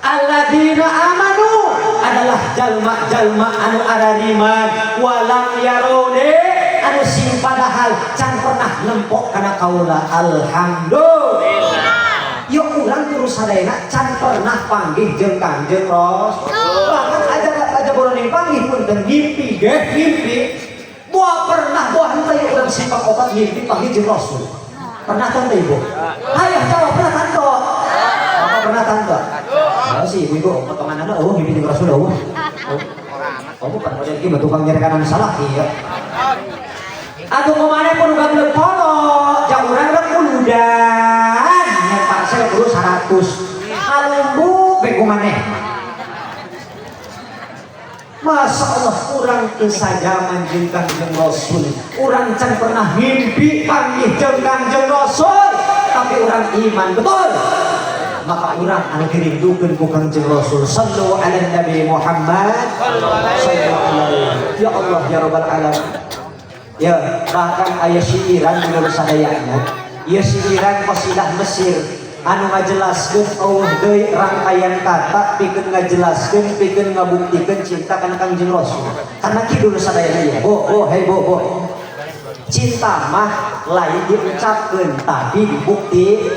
Speaker 1: alladzina amanu adalah jalma-jalma anu arariman walam yarone, anu sing padahal can pernah nempok kana kaula. Alhamdulillah. Yuk, urang terus sadayana can pernah panggih jeung Kangjeng Rasul. Bahkan aja aja boroning panggih pun dan ngimpi ge ngimpi. Buah pernah, buah henteu urang simpang opat ngimpi panggih jeung Rasul. Pernah tante ibu? Ayo jawab, pernah tante? Bapak pernah tante? Oh sih, ibu-ibu potongan anak, oh mimpi jeung Rasul, oh. Oh, bukan model kieu tukang nyerekanan salah iya. Atuh kumaha pun gablek pono, jang urang rek uludan. Nya parcel kudu 100. Kalumbu be kumaneh. Masya Allah, urang kesajaman jeung Kangjeng Rasul. Urang can pernah mimpi panggih jeung Kangjeng Rasul, tapi urang iman betul. Maka urang anu dirindukeun ku Kangjeng Rasul. Sallu ala Nabi Muhammad. Sallu alaihi. Ya Allah ya Rabbal alamin. Ya, bahkan aya siiran menurut sadayana. Ieu siiran qasidah Mesir anu ngajelaskeun eueuh deui rangkaian kata pikeun ngajelaskeun, pikeun ngabuktikeun cinta kana Kangjeng Rasul. Karena kieu dulu sadayana ya. Bo, bo, hei bo, bo. Cinta mah lain diucapkeun tapi dibukti.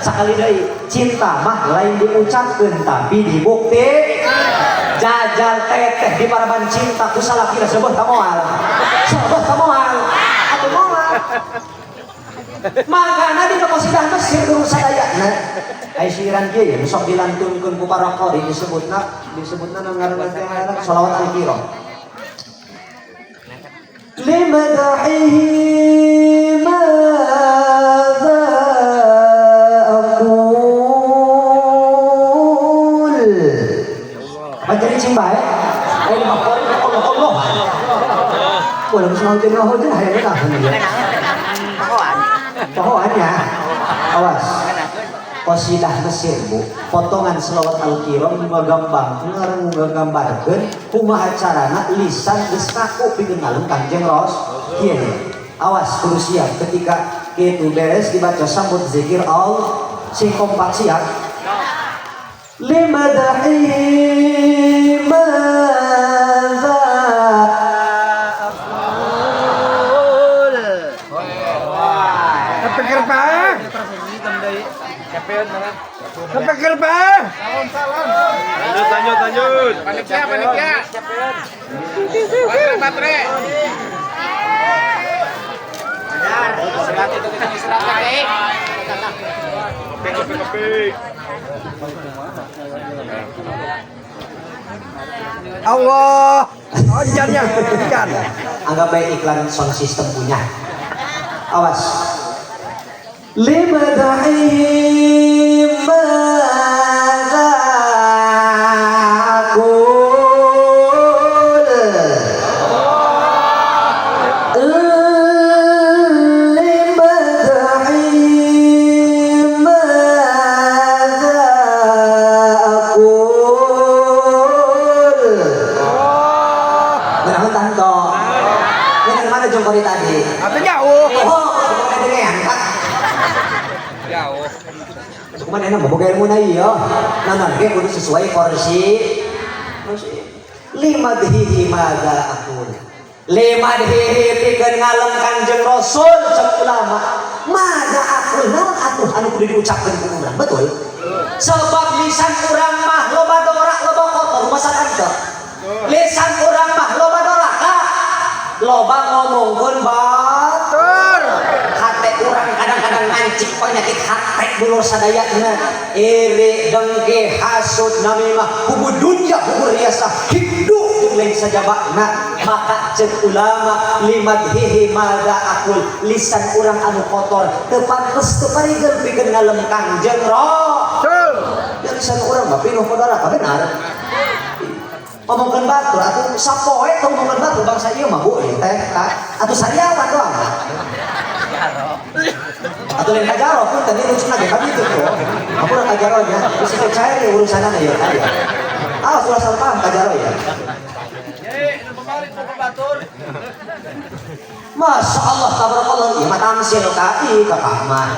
Speaker 1: Sakali deui, cinta mah lain diucapkeun tapi dibukti. Jajal teteh di paraban cinta ku salakina seubeuh ka moal. Seubeuh ka moal. Atuh moal. Makana di qasidah Mesir dulu sadayana ai siiran kieu ya sok dilantunkeun ku para qori, disebutna disebutna ngaranna teh ngaranna sholawat al-kiram. Limadhihi madza aqul. Apa jadi cing bae? Ayo mah qori Allah Allah. Wah, langsung hujan hujan hayang tahan ya. Pohoannya, awas. Qasidah Mesir bu, potongan selawat al-kiram ngagambang, ngarang ngagambarkeun kumaha carana lisan geus kaku pikeun ngalung Kangjeng Ros. Kieu. Awas kudu siap ketika kitu beres dibaca sambut zikir Allah sing kompak siap. Limadhi madza.
Speaker 2: Kepekir pa.
Speaker 3: Lanjut, lanjut, lanjut. Panitia, panitia. Baterai, baterai. Kopi, kopi, kopi.
Speaker 2: Allah. Oh, ikannya, ikan.
Speaker 1: Anggap baik iklan sound system punya. Awas. Lima madza aqul, limadhi madza aqul. Geura tanto. Ini mana jongkori tadi?
Speaker 2: Apa jauh?
Speaker 1: Oh, kedengean, Pak.
Speaker 3: Jauh.
Speaker 1: Cuman enak boga ilmu na iya. Nah, ge kudu sesuai porsi. Porsi. Limadhihi madza aqul. Limadhihi pikeun ngalem Kanjeng Rasul cek ulama. Madza aqul, naon atuh anu kudu diucapkeun ku urang, betul? Sebab lisan urang mah loba dorak, loba kotor, masakan teu? Lisan urang mah loba doraka, loba ngomongkeun batur. Hate urang kadang-kadang ngancik penyakit hate dulur sadayana, iri, dengki, hasud, namimah, hubu dunya, hubu riasah, hidup jeung lain sajabana. Maka cek ulama, limadhihi madza aqul, lisan urang anu kotor teu pantes, teu parigel pikeun ngalem Kangjeng
Speaker 2: Betul.
Speaker 1: Ya, lisan urang mah pinuh ku doraka, benar. Ngomongkeun batur atuh sapoe teu ngomongkeun batur, bangsa ieu mah, Bu, ieu teh atuh sariawan doang atau lain kajaro pun tadi lucu lagi kan itu tuh aku udah kajaronya bisa percaya ya urusannya ya ya, ah, sudah salah paham kajaro ya. Masya Allah, tabarakallah, ieu mah tamsil kai kakak mah.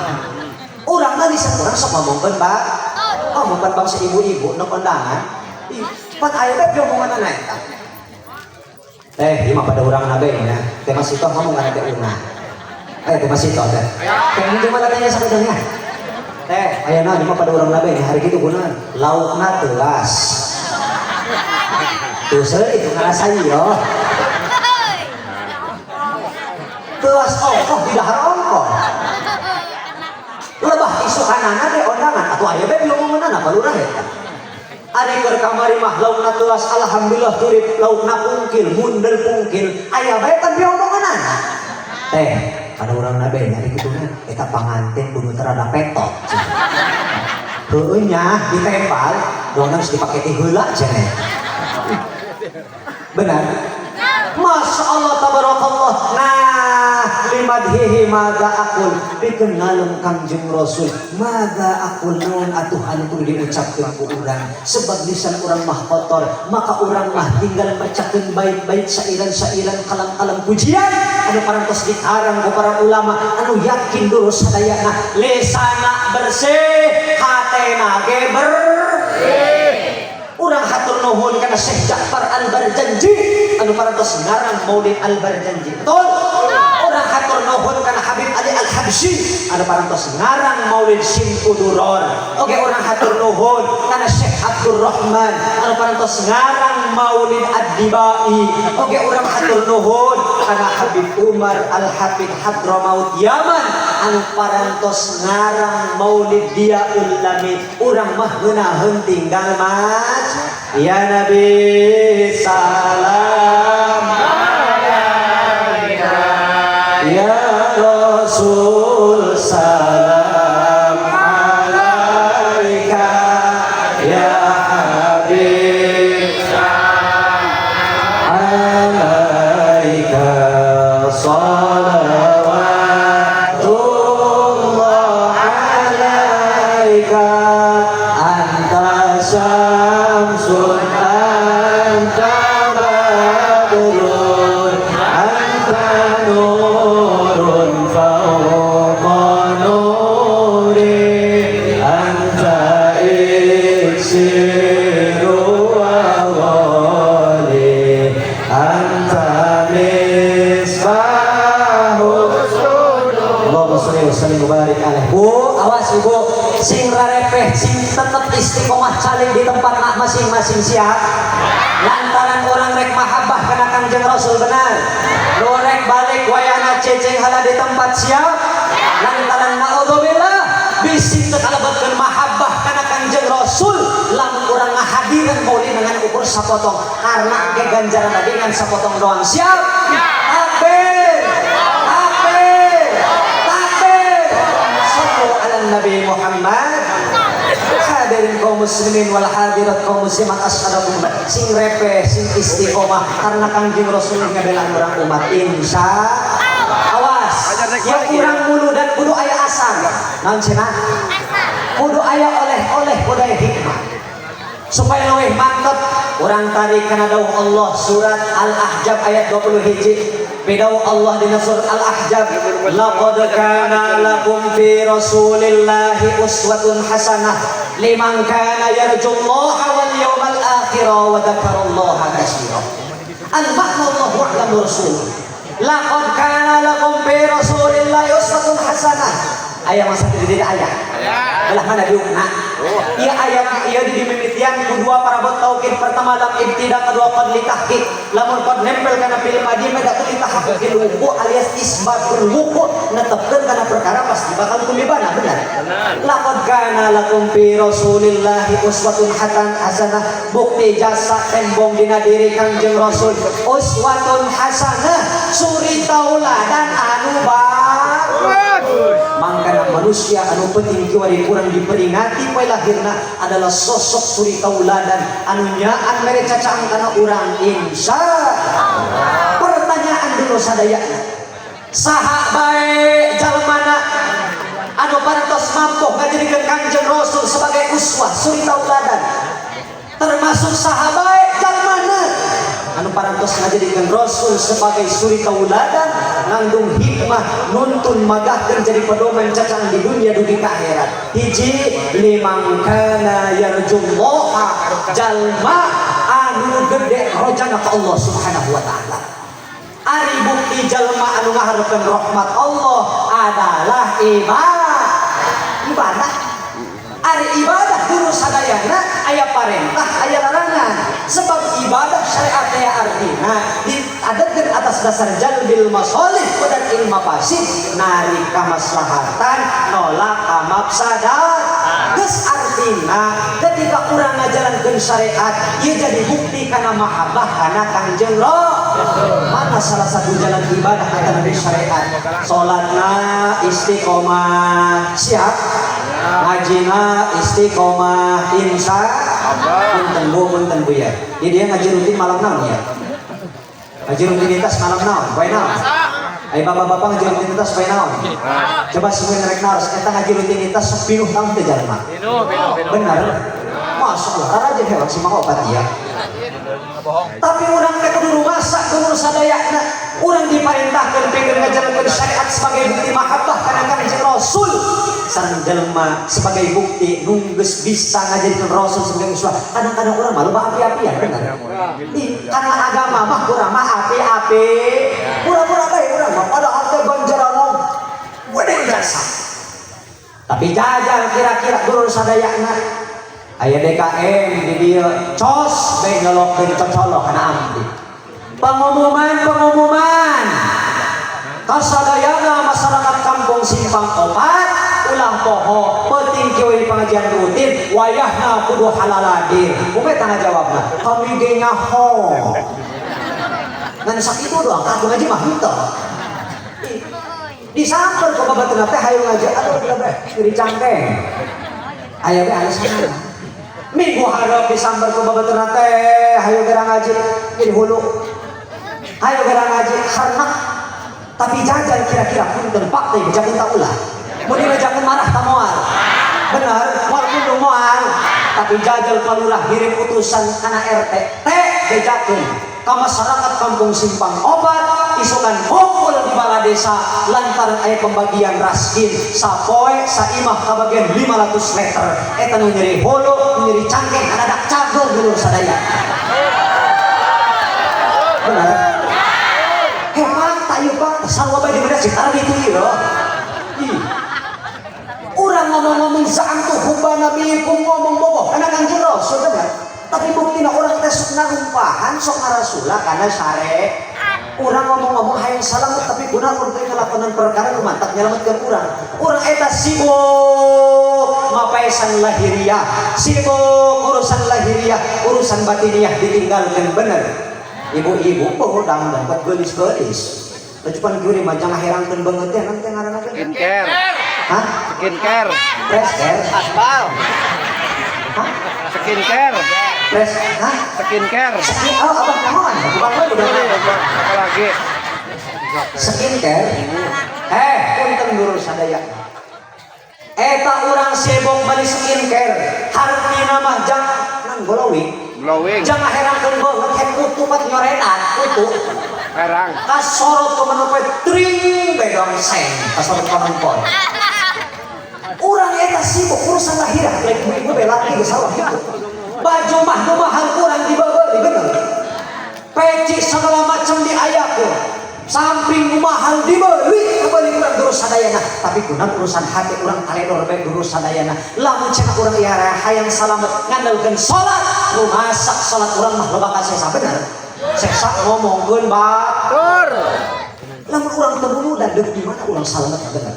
Speaker 1: Urang mah lisan urang sok ngomongkeun, Pak. Oh, bukan bangsa ibu-ibu nu kondangan. Ih, pan aya teh omongan eta. Teh, ieu mah pada urang nabe nya. Teh masih toh ngomong kana teh una. Eh, teh masih toh teh. Teh mungkin mana tanya sakadangnya. Teh, aya naon ieu mah pada urang nabe nya hari kitu kunaon? Laukna teuas. Tuh seueur itu ngarasa ieu. Teuas ongkoh di dahar ongkoh. Lebah isukanana teh ondangan atuh aya bae diomonganana pa lurah eta. Ari keur kamari mah laukna teuas, alhamdulillah turip, laukna pungkil, mundel pungkil, aya bae pan diomonganana. Teh, pada urang nabe nyari kituna eta panganten kudu terada petot. Heueuh nya ditempal, doang geus dipake ti heula cenah. Benar? Masya Allah, tabarakallah. Nah, limadhihi madza aqul, pikeun ngalem Kangjeng Rasul. Madza aqul, naon atuh anu kudu diucapkeun ku urang? Sebab lisan urang mah kotor, maka urang mah tinggal macakeun bait-bait, sairan-sairan, kalam-kalam pujian anu parantos dikarang ku para ulama anu yakin dulu sadayana lisana bersih, hatena ge bersih. Urang hatur nuhun kana Syekh Ja'far Al-Barjanji anu parantos ngarang Maulid Al-Barjanji. Betul? Urang hatur nuhun kana Habib Ali Al-Habsyi anu parantos ngarang Maulid Simtuduror. Oke, urang hatur nuhun kana Syekh Abdul Rahman anu parantos ngarang Maulid Ad-Dibai. Oke, urang hatur nuhun kana Habib Umar Al-Hafid Hadramaut Yaman anu parantos ngarang Maulid Diaul Lami. Urang mah ngeunaheun tinggal maca ya Nabi salam alaika, ya Rasul salam alaika, ya Habib alaika salawatullah alaika, anta syamsun, anta badrun, anta nurun fawqa nuri, anta iksiru wa ghali, anta misbahu. Allahumma sholli wa sallim wa barik alaihi. Bu, awas Ibu. Sing rarepeh, sing tetep istiqomah calik di tempat masing-masing, siap. Lantaran urang rek mahabbah kana Kangjeng Rasul, benar. Nu rek balik wayahna ceceng hala di tempat, siap. Lantaran naudzubillah bisi teu kalebetkeun mahabbah kana Kangjeng Rasul lamun urang ngahadiran maulid dengan ukur sapotong, karena ke ganjaran dengan sapotong doang, siap. Takbir, takbir, takbir. Sallu ala Nabi Muhammad. Hadirin kaum muslimin wal hadirat kaum muslimat asadakum, sing repeh, sing istiqomah, karena Kangjeng Rasul ngebelaan urang umat, insya. Awas ya, urang muludan kudu aya asar naon cenah, kudu aya oleh-oleh, kudu aya hikmah supaya leuwih mantep. Urang tarik kana dawuh Allah surat Al-Ahzab ayat 20 hiji. Bidawuh Allah dina surat Al-Ahzab, laqad kana lakum fi rasulillahi uswatun hasanah liman kana yarjullaha wal yawmal akhir wa dzakarallaha katsira. Al makna Allahu a'lam rasul. Laqad kana lakum fi rasulillahi uswatun hasanah. Aya masa di diri aya. Belah mana diukna? Iya, ayat iya di mimitian ku dua parabot taukid, pertama lam ibtida, kedua qad li tahqiq. Lamun qad nempel kana fi'il madi mah da li tahaqqiqil wuqu alias isbatul wuqu, netepkeun kana perkara pasti bakal tumibana, benar. Laqad kana lakum fi rasulillahi uswatun hasanah, bukti jasa tembong dina diri Kangjeng Rasul, uswatun hasanah, suri tauladan anu bagus. Mangkana manusia anu penting kiwari kurang diperingati poe lahirna adalah sosok suri tauladan anu nyaan mere cacang kana urang, insya. Pertanyaan dulu sadayana, saha bae jalmana anu parantos mampu ngajadikeun Kangjeng Rasul sebagai uswah, suri tauladan? Termasuk saha bae jalmana anu parantos ngajadikeun Rasul sebagai suri tauladan, ngandung hikmah, nuntun magahkeun jadi pedoman cacang di dunia dugi ka akhirat? Hiji, liman kana yarjullaha, jalma anu gede rojana ka Allah Subhanahu wa taala. Ari bukti jalma anu ngaharepkeun rahmat Allah adalah ibadah. Ibadah. Ari ibadah guru sadayana aya parentah, aya larangan. Sebab ibadah syariat aya artina diadatkeun atas dasar jalbil masolih dan ilmu mafasid, narik kamaslahatan, nolak kamafsadat. Geus artina ketika urang ngajalankeun syariat ieu jadi bukti kana mahabbah kana Kangjeng. Mana salah satu jalan ibadah kata Nabi syariat? Salatna istiqomah, siap. Ngajina istiqomah, insya. Punten Bu, punten Bu ya. Jadi dia ngaji rutin malam naon ya? Ngaji rutinitas malam naon? Poe naon? Ayo, bapak-bapak ngaji rutinitas poe naon? Coba semua rek naros, eta ngaji rutinitas sok pinuh tahun teh jalma. Benar? Masya Allah, raraja hebat si Mang Opat ya. Tapi urang teh kudu rumasa kudu sadayana. Urang diperintahkan pikeun ngajalankeun syariat sebagai bukti mahabbah kana Kangjeng Rasul. Sareng jelema sebagai bukti nu geus bisa ngajadikeun Rasul sebagai uswah. Kadang-kadang urang mah loba api-apian, bener. Ih, karena agama mah urang mah api-api. Pura-pura bae urang mah, padahal teh ganjaran gede jasa. Tapi jajal kira-kira dulur sadayana, aya DKM di dieu cos bae nyolokkeun cocolok kana ampli. Pengumuman, pengumuman. Kasadayana masyarakat kampung Simpang Opat ulah poho penting kieu pengajian rutin, wayahna kudu halaladir. Kumaha tangga jawabna? Kami ge nyaho. Ngan sakitu doang, aku ngaji mah henteu. Disamper ke babaturan teh, hayu ngaji, aduh udah bae nyeri cangkeng. Aya we alasan. Minggu hareup disamper ke babaturan teh, hayu geura ngaji, jadi hulu. Hayu geura ngaji, karena tapi jajal kira-kira, punten Pak teh bejakeun ta ulah. Mun dibejakeun marah ta moal? Bener, moal pundung moal. Tapi jajal palurah ngirim utusan kana RT, teh bejakeun ka masyarakat kampung Simpang Opat isukan kumpul di bala desa lantaran aya pembagian raskin, sapoe saimah kabagian 500 liter. Eta nu nyeri hulu, nu nyeri cangkeng adadak cageur, dulur sadaya. Bener, hebat tak ieu Pak? Sarua bae di mana sih itu ieu. Ih. Urang ngomong-ngomong zaam tuh Suhuba nabiyikum ngomong boboh kana Kangjeng Rasul, bener. Tapi buktina urang teh sok narumpahan, sok ngarasula kana syare. Urang ngomong-ngomong hayang salamet, tapi guna urang teh ngelakonan perkara nu mantap nyelametkeun urang. Urang eta sibuk mapaesan lahiriah, sibuk urusan lahiriah, urusan batiniah ditinggalkan, bener. Ibu-ibu boh dangdan buat geulis-geulis. Cuman guri mah jangan herangkeun banget ya nanti ngaranna teh.
Speaker 2: Skincare.
Speaker 1: Hah?
Speaker 2: Skincare.
Speaker 1: Fresh care.
Speaker 2: Aspal.
Speaker 1: Hah?
Speaker 2: Skincare.
Speaker 1: Fresh. Hah?
Speaker 2: Skincare.
Speaker 1: Skin, oh, apa naon? Bukan mah udah.
Speaker 2: Apa lagi?
Speaker 1: Skincare. Eh, punten guru sadaya. Eta urang sibuk bali skincare. Hartina mah jangan glowing.
Speaker 2: Glowing.
Speaker 1: Jangan herangkeun banget hek kutu pat nyorenan kutu.
Speaker 2: Herang.
Speaker 1: Kasorot ku manupoe tring bedong seng kasorot panonton. Urang eta sibuk urusan lahirah, rek ibu belaki geus sawah gitu. Baju mah nu mahal kurang dibeli, bener. Peci segala macam diayakeun. Samping nu mahal dibeli, kebeli urang terus sadayana, tapi kunan urusan hati urang taledor bae guru sadayana. Lamun cenah urang ieu hayang salamet ngandalkeun salat, rumasak salat urang mah loba kasesa, bener. Sesa ngomongkeun
Speaker 2: Tur.
Speaker 1: Lamun urang teu muludan deuk di mana urang salamet, bener.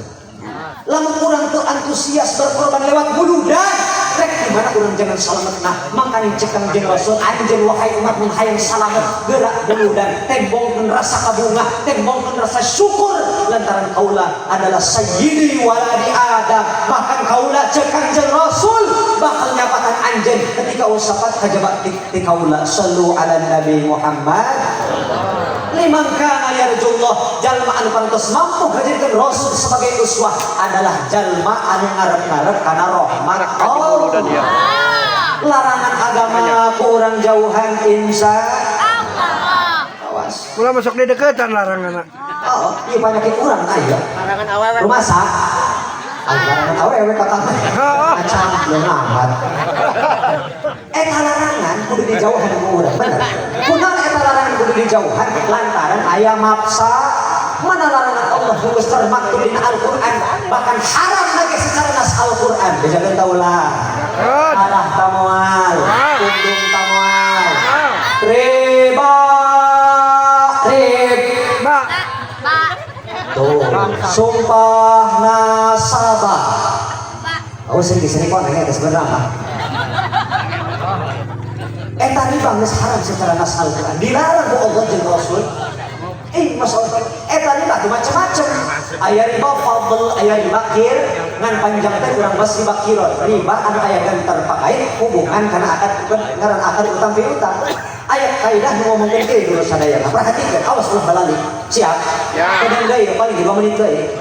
Speaker 1: Lamun urang teu antusias berkorban lewat muludan, rek di mana urang jangan salamet? Nah, makanya cek Kangjeng Rasul, anjeun wahai umat mun hayang salamet gerak muludan, tembongkeun rasa kabungah, tembongkeun rasa syukur lantaran kaula adalah sayyidi waladi Adam. Bahkan kaula, cek Kangjeng Rasul, bakal nyapatan anjeun ketika usapat kajaba ti kaula. Sallu ala Nabi Muhammad. Liman kana yarjullah, jalma anu pantos mampu ngajadikeun Rasul sebagai uswah adalah jalma anu ngarep-ngarep kana rahmat Allah. Larangan agama ku urang jauhan, insya awas.
Speaker 2: Mula masuk di deketan larangan.
Speaker 1: Oh iya, penyakit urang aya.
Speaker 4: Larangan awewe.
Speaker 1: Rumasa. Ah, larangan awewe kakak macam belum amat. Eta larangan kudu dijauhan ku urang, bener. Kunaon eta larangan kudu dijauhan? Lantaran aya mafsa. Mana larangan Allah nu geus termaktub dina Al-Qur'an, bahkan haram lagi secara nas Al-Qur'an, bejakeun taulah. Arah tamoal, undung tamoal, riba rib
Speaker 2: Ba.
Speaker 1: Tuh, sumpah nasabah. Oh, sering di sini kok nanya itu sebenarnya apa? Eta riba geus haram secara nas Al-Qur'an. Dilarang ku Allah jeung Rasul. Eh, masalah eta riba tuh macam-macam. Aya riba fadl, aya riba kir, ngan panjang teh urang bahas riba qirad. Riba anu aya gantar pakait hubungan kana akad, ngaran akad utang piutang. Aya kaidah nu ngomongkeun kieu dulu sadaya. Perhatikan, awas ulah balali. Siap?
Speaker 2: Ya.
Speaker 1: Kadang deui paling 2 menit deui.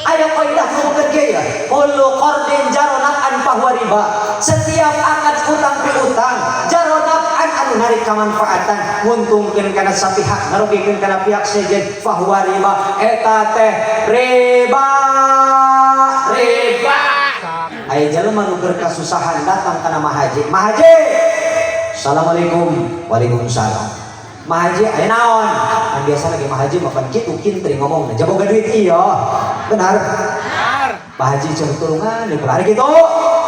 Speaker 1: Aya kaidah ngomongkeun kieu ya. Kullu qardin jarra naf'an fahuwa riba. Setiap akad utang piutang jarra naf'an anu narik kamanfaatan, nguntungkeun kana sapihak, ngarugikeun kana pihak sejen, fahuwa riba. Eta teh riba. Riba. Aya jelema nu keur kasusahan datang kana Mahaji. Mahaji. Assalamualaikum. Waalaikumsalam. Mahaji, aya naon? Kan biasa lagi Mahaji makan kitu kintri ngomongna. Jaboga duit iya. Benar. Pak Haji cek tulungan di pelari gitu.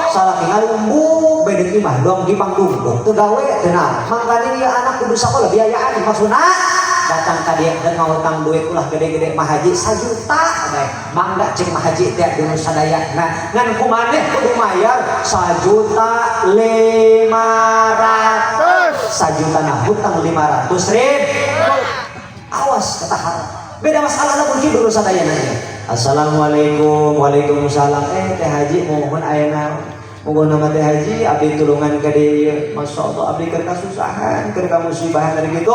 Speaker 1: Salah ngalumbuk beda imah dong di pangdungkung teu gawe teu naon. Mangkane dia anak kudu sakola biayaan maksudna datang ka dia dan ngahutang duit ulah gede-gede Mahaji 1 juta bae. Mangga cek Mahaji teh dulu sadaya. Nah, ngan kumaneh kudu mayar 1.500.000. 1 juta nah hutang 500 ribu. Awas kata haram. Beda masalah lah mungkin dulu sadaya nanya. Assalamualaikum, waalaikumsalam. Eh, Teh Haji mohon ayana. Mohon nama Teh Haji, abdi tulungan ke dieu. Masya Allah, abdi keur kasusahan, keur kamusibahan dari gitu.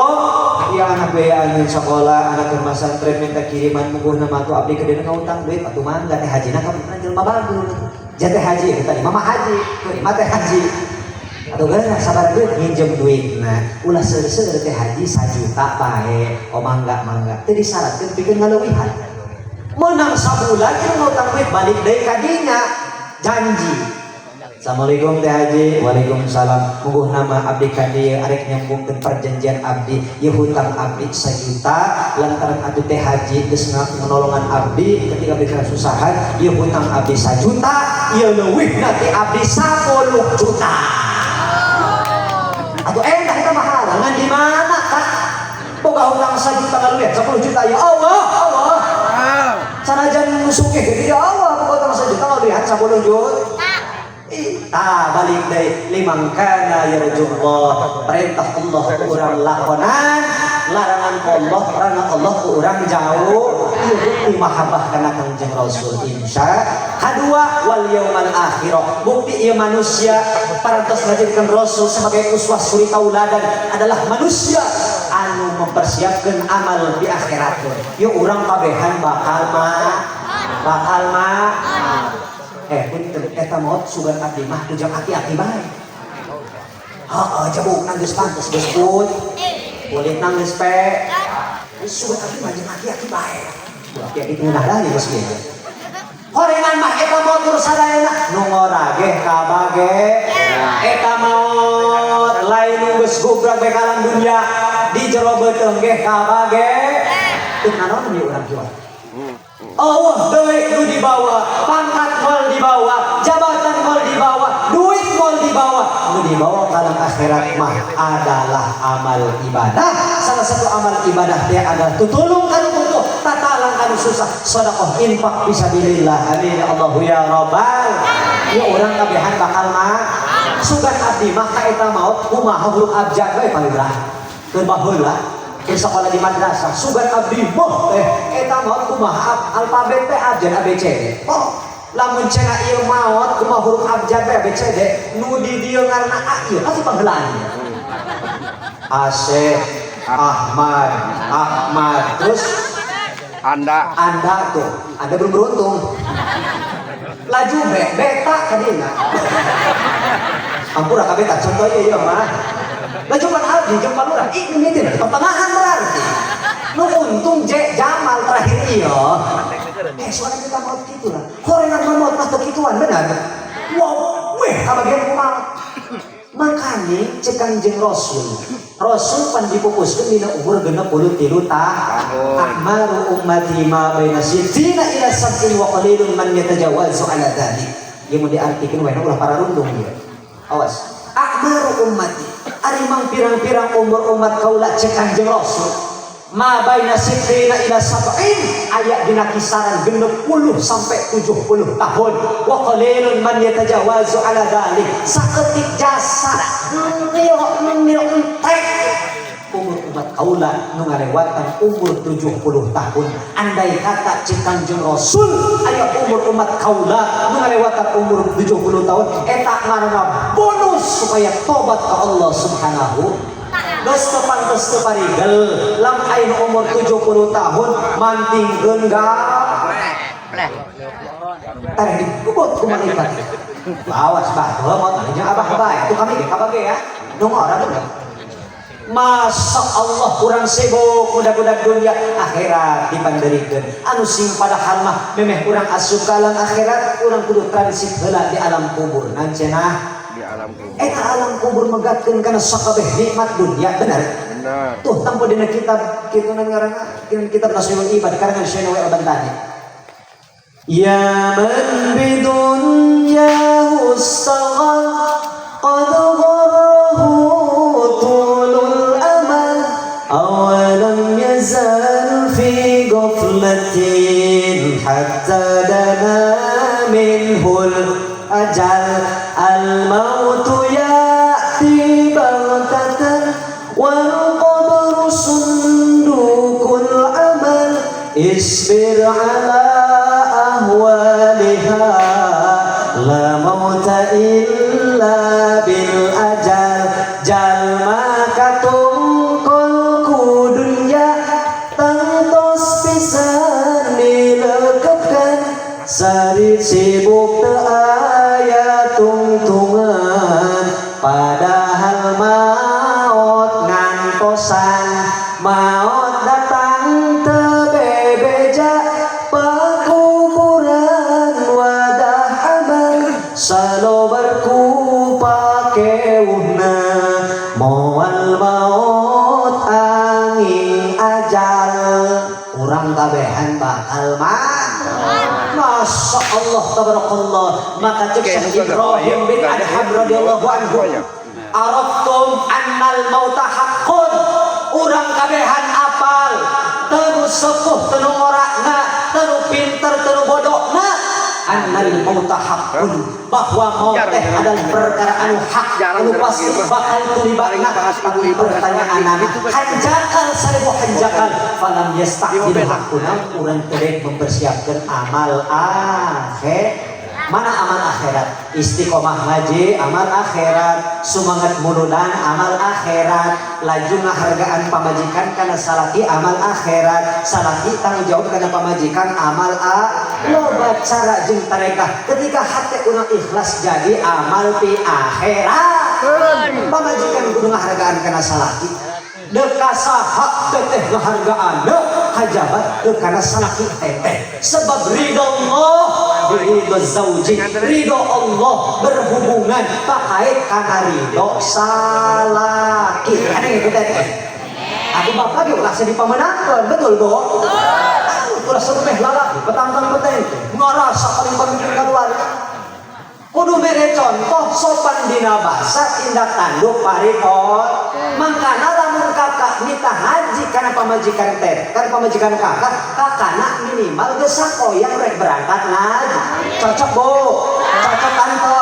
Speaker 1: Iya anak biayaan sekolah, anak ke masantren minta kiriman, muguh nama tuh abdi ke dieu ngutang duit atuh mangga Teh Haji nah kamu jelema bagus. Ja Teh Haji tadi Mama Haji, mah Teh Haji. Atau gak sabar duit nginjem duit, nah ulah seueur-seueur Teh Haji 1 juta bae. Oh, mangga mangga, teu disyaratkeun pikeun ngaleuwihan. Menang sabulan ieu ngutang duit balik deui ka dinya, janji. Assalamualaikum Teh Haji. Waalaikumsalam. Mungguh nama abdi ka dieu arek nyambungkeun perjanjian abdi. Ieu hutang abdi 1 juta lantaran atuh Teh Haji geus nolongan abdi ketika abdi kesusahan. Ieu hutang abdi 1 juta, ieu leuwihna ti abdi 10 juta. Atuh endah eta mah halangan di mana, Kak? Boga hutang 1 juta ngaluwihan 10 juta, ya Allah, Allah. Sanajan sugih gede, ya Allah, boga hutang 1 juta ngaluwihan 10 juta. Ita balik deui, liman kana yarjullah, perintah Allah ku urang lakonan, larangan Allah, larangan Allah ku urang jauh. Ieu bukti mahabbah kana Kangjeng Rasul, insya. Kadua, wal yaumal akhirah. Bukti ieu manusia parantos ngajadikeun Rasul sebagai uswah suri tauladan adalah manusia anu mempersiapkan amal di akhirat. Yuk, urang kabehan bakal mah, bakal mah. Eh, punten, eta maot sugan abdi mah tujang aki-aki bae. Heeh, jabuk geus pantes, geus put. Kulit geus pe. Sugan abdi mah jeung aki-aki bae. Aki-aki teu ngeunah deui geus kieu. Horengan mah eta maot terus sadayana nu ngora ge kabage. Eta maot lain nu geus gubrak bae ka alam dunia, di jero beuteung ge kabage. Teu nanaon ieu urang kieu. Allah deui nu dibawa, pangkat moal dibawa, jabatan moal dibawa, duit moal dibawa. Nu dibawa ka alam akhirat mah adalah amal ibadah. Salah satu amal ibadah dia adalah tutulung kanu butuh, tatalang kanu susah, sedekah, infak fisabilillah. Amin ya Allahu ya Rabbal. Ya, urang kabehan bakal mah. Sugan abdi mah ka eta maot kumaha huruf abjad we palurah. Keur baheula keur sekolah di madrasah, sugan abdi mah eta maot kumaha alfabet teh abjad A B C D. Oh, lamun cenah ieu maot kumaha huruf abjad A B C D, nu di dieu ngaranna A ieu pasti panghelaan. Asep, Ahmad, Ahmad, terus
Speaker 2: Anda.
Speaker 1: Anda tuh, Anda belum beruntung. Laju B, beta kadina. Ampura ka beta, contoh ieu ieu mah. Lah cuman abdi jeung palurah, ih mimitin pertengahan berarti. Nu untung J Jamal terakhir ieu. Eh, soalnya kita mau gitu lah. Horengan mah maot mah teu kituan, benar. Wow, weh kabagian kumaha. Makanya cek Kangjeng Rasul. Rasul pan dipupuskeun dina umur 63 tahun. A'maru ummati ma baina sittina ila sab'in wa qalilun man yatajawazu ala dzalik. Ieu mun diartikeun we ulah pararundung ieu. Awas. A'maru ummati. Ari mang pirang-pirang umur umat kaula, cek Kangjeng Rasul. Ma baina sittina ila sab'in, aya dina kisaran 60 sampai 70 tahun. Wa qalilun man yatajawazu ala dzalik. Saketik jasa nil nil entek umur umat kaula nu ngalewatan umur 70 tahun. Andai kata cek Kangjeng Rasul aya umur umat kaula nu ngalewatan umur 70 tahun, eta ngaranna bonus supaya tobat ke Allah Subhanahu. Geus teu pantes, teu parigel lam aya umur 70 tahun mantingkeun tareh dikubut ku malaikat. Awas bah, maot jeung abah bae itu kami ge kabage ya nu ngora, bener. Masa Allah kurang sibuk budak-budak dunia, akhirat dipanderikeun. Anu sing padahal mah memeh urang asup ka alam akhirat, urang kudu transit heula di alam kubur nan cenah.
Speaker 2: Di alam kubur.
Speaker 1: Eta alam kubur megatkeun kana sakabeh nikmat dunia, benar?
Speaker 2: Benar.
Speaker 1: Tuh, tampo dina kitab kitu nan ngaranna dina kitab Nasrul Ibad karangan Syekh Nawawi Al-Bantani. Ya man bidunyahu istaghal qad gharrahu tulul amal awalam yazal fi ghaflatin hatta dana minhul ajal. Al mautu ya'ti baghtatan wal qabru sundukul amal isbir ala ahwaliha la mauta illa bil ajal. Jalma katungkol ku dunya tangtos pisan dilekepkan sari sibuk teu aya tungtungan padahal maot ngantosan. Maot datang teu bebeja, pakuburan wadah amal salobar. Ajal, urang kabehan bakal mati. Masya Allah, tabarakallah. Maka cek Syekh Ibrahim bin Adham radhiyallahu anhu, "Araftum annal mauta haqqun." Urang kabehan apal, teu sepuh teu ngorakna, teu pinter teu bodohna, annal mauta haqqun, bahwa maut teh adalah perkara anu hak, anu pasti bakal tulibana. Tapi pertanyaanana, hanjakal 1000 hanjakal, falam yasta'jil haqquna, urang teu mempersiapkan amal akhir. Mana amal akhirat? Istiqomah ngaji amal akhirat, semangat muludan amal akhirat, laju ngahargaan pamajikan kana salaki amal akhirat, salaki tanggung jawab kana pamajikan amal a loba cara jeung tarekah. Ketika hati urang ikhlas, jadi amal pi akhirat. Pamajikan kudu ngahargaan kana salaki, deka saha teteh ngahargaan hajabat teu kana salaki teteh, sebab ridho Allah ridho zauji, ridho Allah berhubungan pakai kana ridho salaki. Ada yang ikut teteh? Aku bapak juga ulah sedih pemenangkan, betul, Bu? Ulah serumeh lalaki petangtang peteng ngarasa paling pemimpin keluarga. Kudu mere contoh, sopan dina basa, tindak tanduk paripon. Mangkana lamun kakak minta haji karena pamajikan teh, karena pamajikan kakak, kakana minimal geus sakoyang rek berangkat ngaji. Cocok, Bu? Cocok, Tante?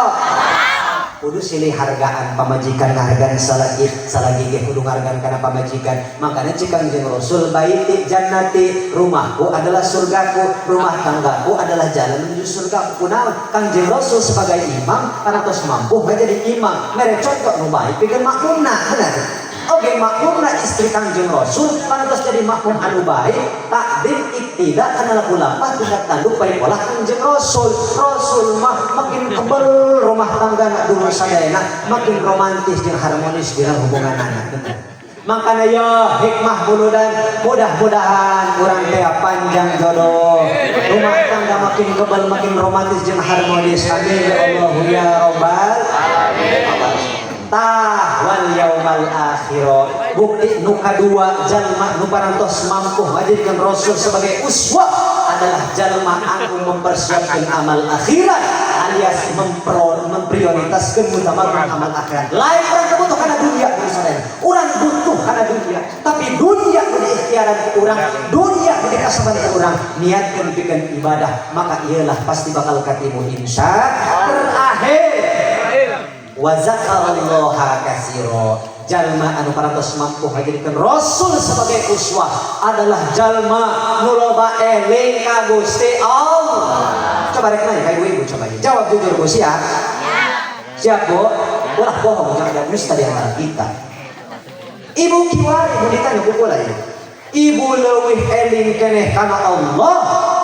Speaker 1: Kudu silih hargaan, pamajikan ngahargaan salaki, salaki ge kudu ngahargaan kana pamajikan. Makanya cik Kangjeng Rasul, "Baiti jannati," rumahku adalah surgaku, rumah tanggaku adalah jalan menuju surgaku. Kunaon? Kangjeng Rasul sebagai imam karena tos mampu menjadi imam, mere contoh nu baik pikeun makmumna, benar? Oke, makmumna istri Kangjeng Rasul karena tos jadi makmum anu baik, takdim iktida kana laku lampah tindak tanduk paripolah Kangjeng Rasul. Rasul mah makin kebel rumah tangga nak dulu sadayana makin romantis jeung harmonis dina hubungan anak. Makanya ya hikmah muludan, mudah-mudahan urang teh panjang jodoh, rumah tangga makin kebal, makin romantis jeung harmonis. Amin ya Allah ya robbal alamin. Tah, wal yaumal akhir, bukti nu kadua jalma nu parantos mampu ngajadikeun Rasul sebagai uswah adalah jalma anu mempersiapkan amal akhirat, alias memprioritaskan, mengutamakan amal akhirat. Lain urang butuh karena dunia, misalnya urang butuh karena dunia, tapi dunia kudu ikhtiaran ku urang, dunia kudu kasaban ku urang, niatkeun pikeun ibadah, maka iyalah pasti bakal katimu insya. Terakhir, wa zakarallaha katsira, jalma anu parantos mampu ngajadikeun Rasul sebagai uswah adalah jalma nu loba eling ka Gusti Allah. Coba rek nanya ka ibu-ibu, coba jawab jujur, Bu. Siap? Siap, Bu? Ulah bohong, jangan ada dusta di antara kita. Ibu kiwari ibu ditanya ku kula ieu, ibu leuwih eling keneh kana Allah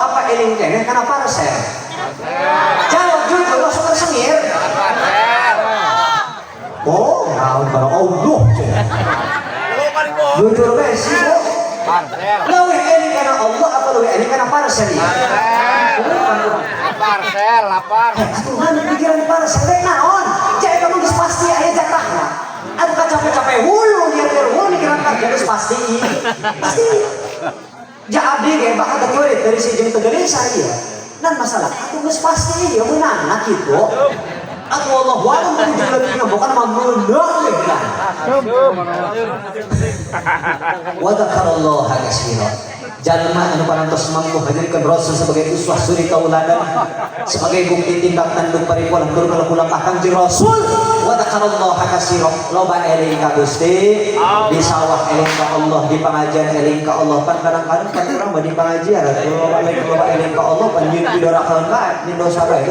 Speaker 1: apa eling keneh kana parcel? Jawab jujur, langsung sengir. Oh, naon kana Allah? Jujur bae sih, Bu. Leuwih eling kana Allah apa leuwih eling kana parcel ieu?
Speaker 3: Parcel, lapar.
Speaker 1: Atuh mana pikiran parcel teh naon? Cek kamu geus pasti aya jatahna. Atuh capek-capek hulu lieur hulu mikiran parcel, geus pasti. Pasti. Ja abdi ge bakal teu dari si jeung teu gelisah ieu. Nan masalah atuh geus pasti ieu meunangna kitu. Atuh Allah alam menuju lebih bukan mah meunang deh kan. Wa dzakarallaha katsira. Jalma anu parantos mampu ngajadikeun Rasul sebagai uswah suri tauladan, sebagai bukti tindak tanduk paripolah guru kalau lampah Kangjeng Rasul, wa dzakarallaha katsira, loba eling ka Gusti. Di sawah eling ka Allah, di pengajian eling ka Allah. Pan kadang-kadang kan urang mah di pengajian loba eling, loba eling ka Allah, pan nyieun pidorakeun bae, nyieun dosa bae.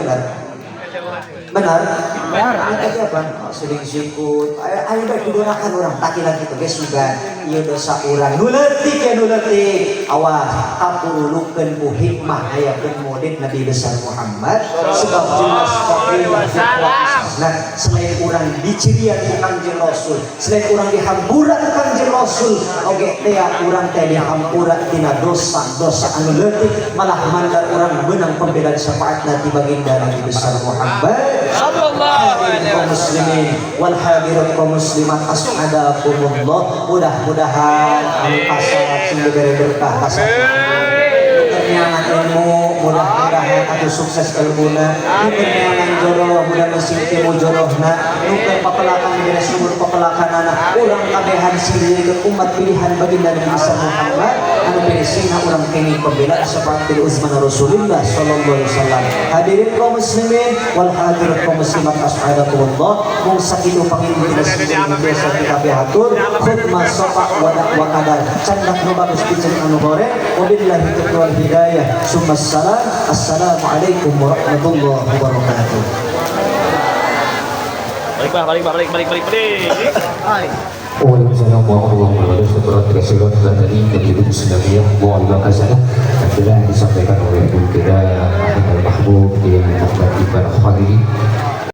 Speaker 1: Benar, benar.
Speaker 2: Benar.
Speaker 1: Tadi apa? Oh, sering sikut. Ayo, ayo baik didoakan urang takilan kitu ge sugan. Ieu dosa urang. Nu leutik ya, nu leutik. Awas, kapurulukeun ku hikmah ayakeun maulid Nabi besar Muhammad, sebab jelas fadilah. Nah, selain urang dicirian ku Kangjeng Rasul, selain urang dihampura ku Kangjeng Rasul, oge teh urang teh dihampura tina dosa-dosa anu leutik, malah mandar urang menang pembelaan syafaat nanti baginda Nabi besar Muhammad.
Speaker 3: Sallallahu alaihi
Speaker 1: kaum muslimin wal hadirat, kaum muslimat, as'adakumullah. Mudah-mudahan anu pasar sing diberi berkah kasih. Neangan ilmu mudah-mudahan atau sukses ilmuna, nu keur neangan jodoh mudah sing timu jodohna, nu keur papelakan diberi subur pepelakanana. Urang kabehan sing dijadikeun umat pilihan baginda Nabi besar Muhammad anu beresina urang kenging pembela syafaat uzma Rasulullah sallallahu alaihi wasallam. Hadirin kaum muslimin wal hadirat kaum muslimat as'adakumullah, mung sakitu panginten biasa kita hatur khutbah sofa wa wa kadar candak nu bagus piceun anu goreng. Wabillahi taufiq wal hidayah, summa salam. Assalamualaikum warahmatullahi wabarakatuh.
Speaker 3: Balik bah, balik bah, balik, balik, balik, balik.
Speaker 4: Waalaikumsalam warahmatullahi wabarakatuh. Syukuran kasiran tadi dari Islamiyah wa al-Kasanah yang telah disampaikan oleh guru kita Ahmad Al-Mahbub di Muhammad Ibn Khalili.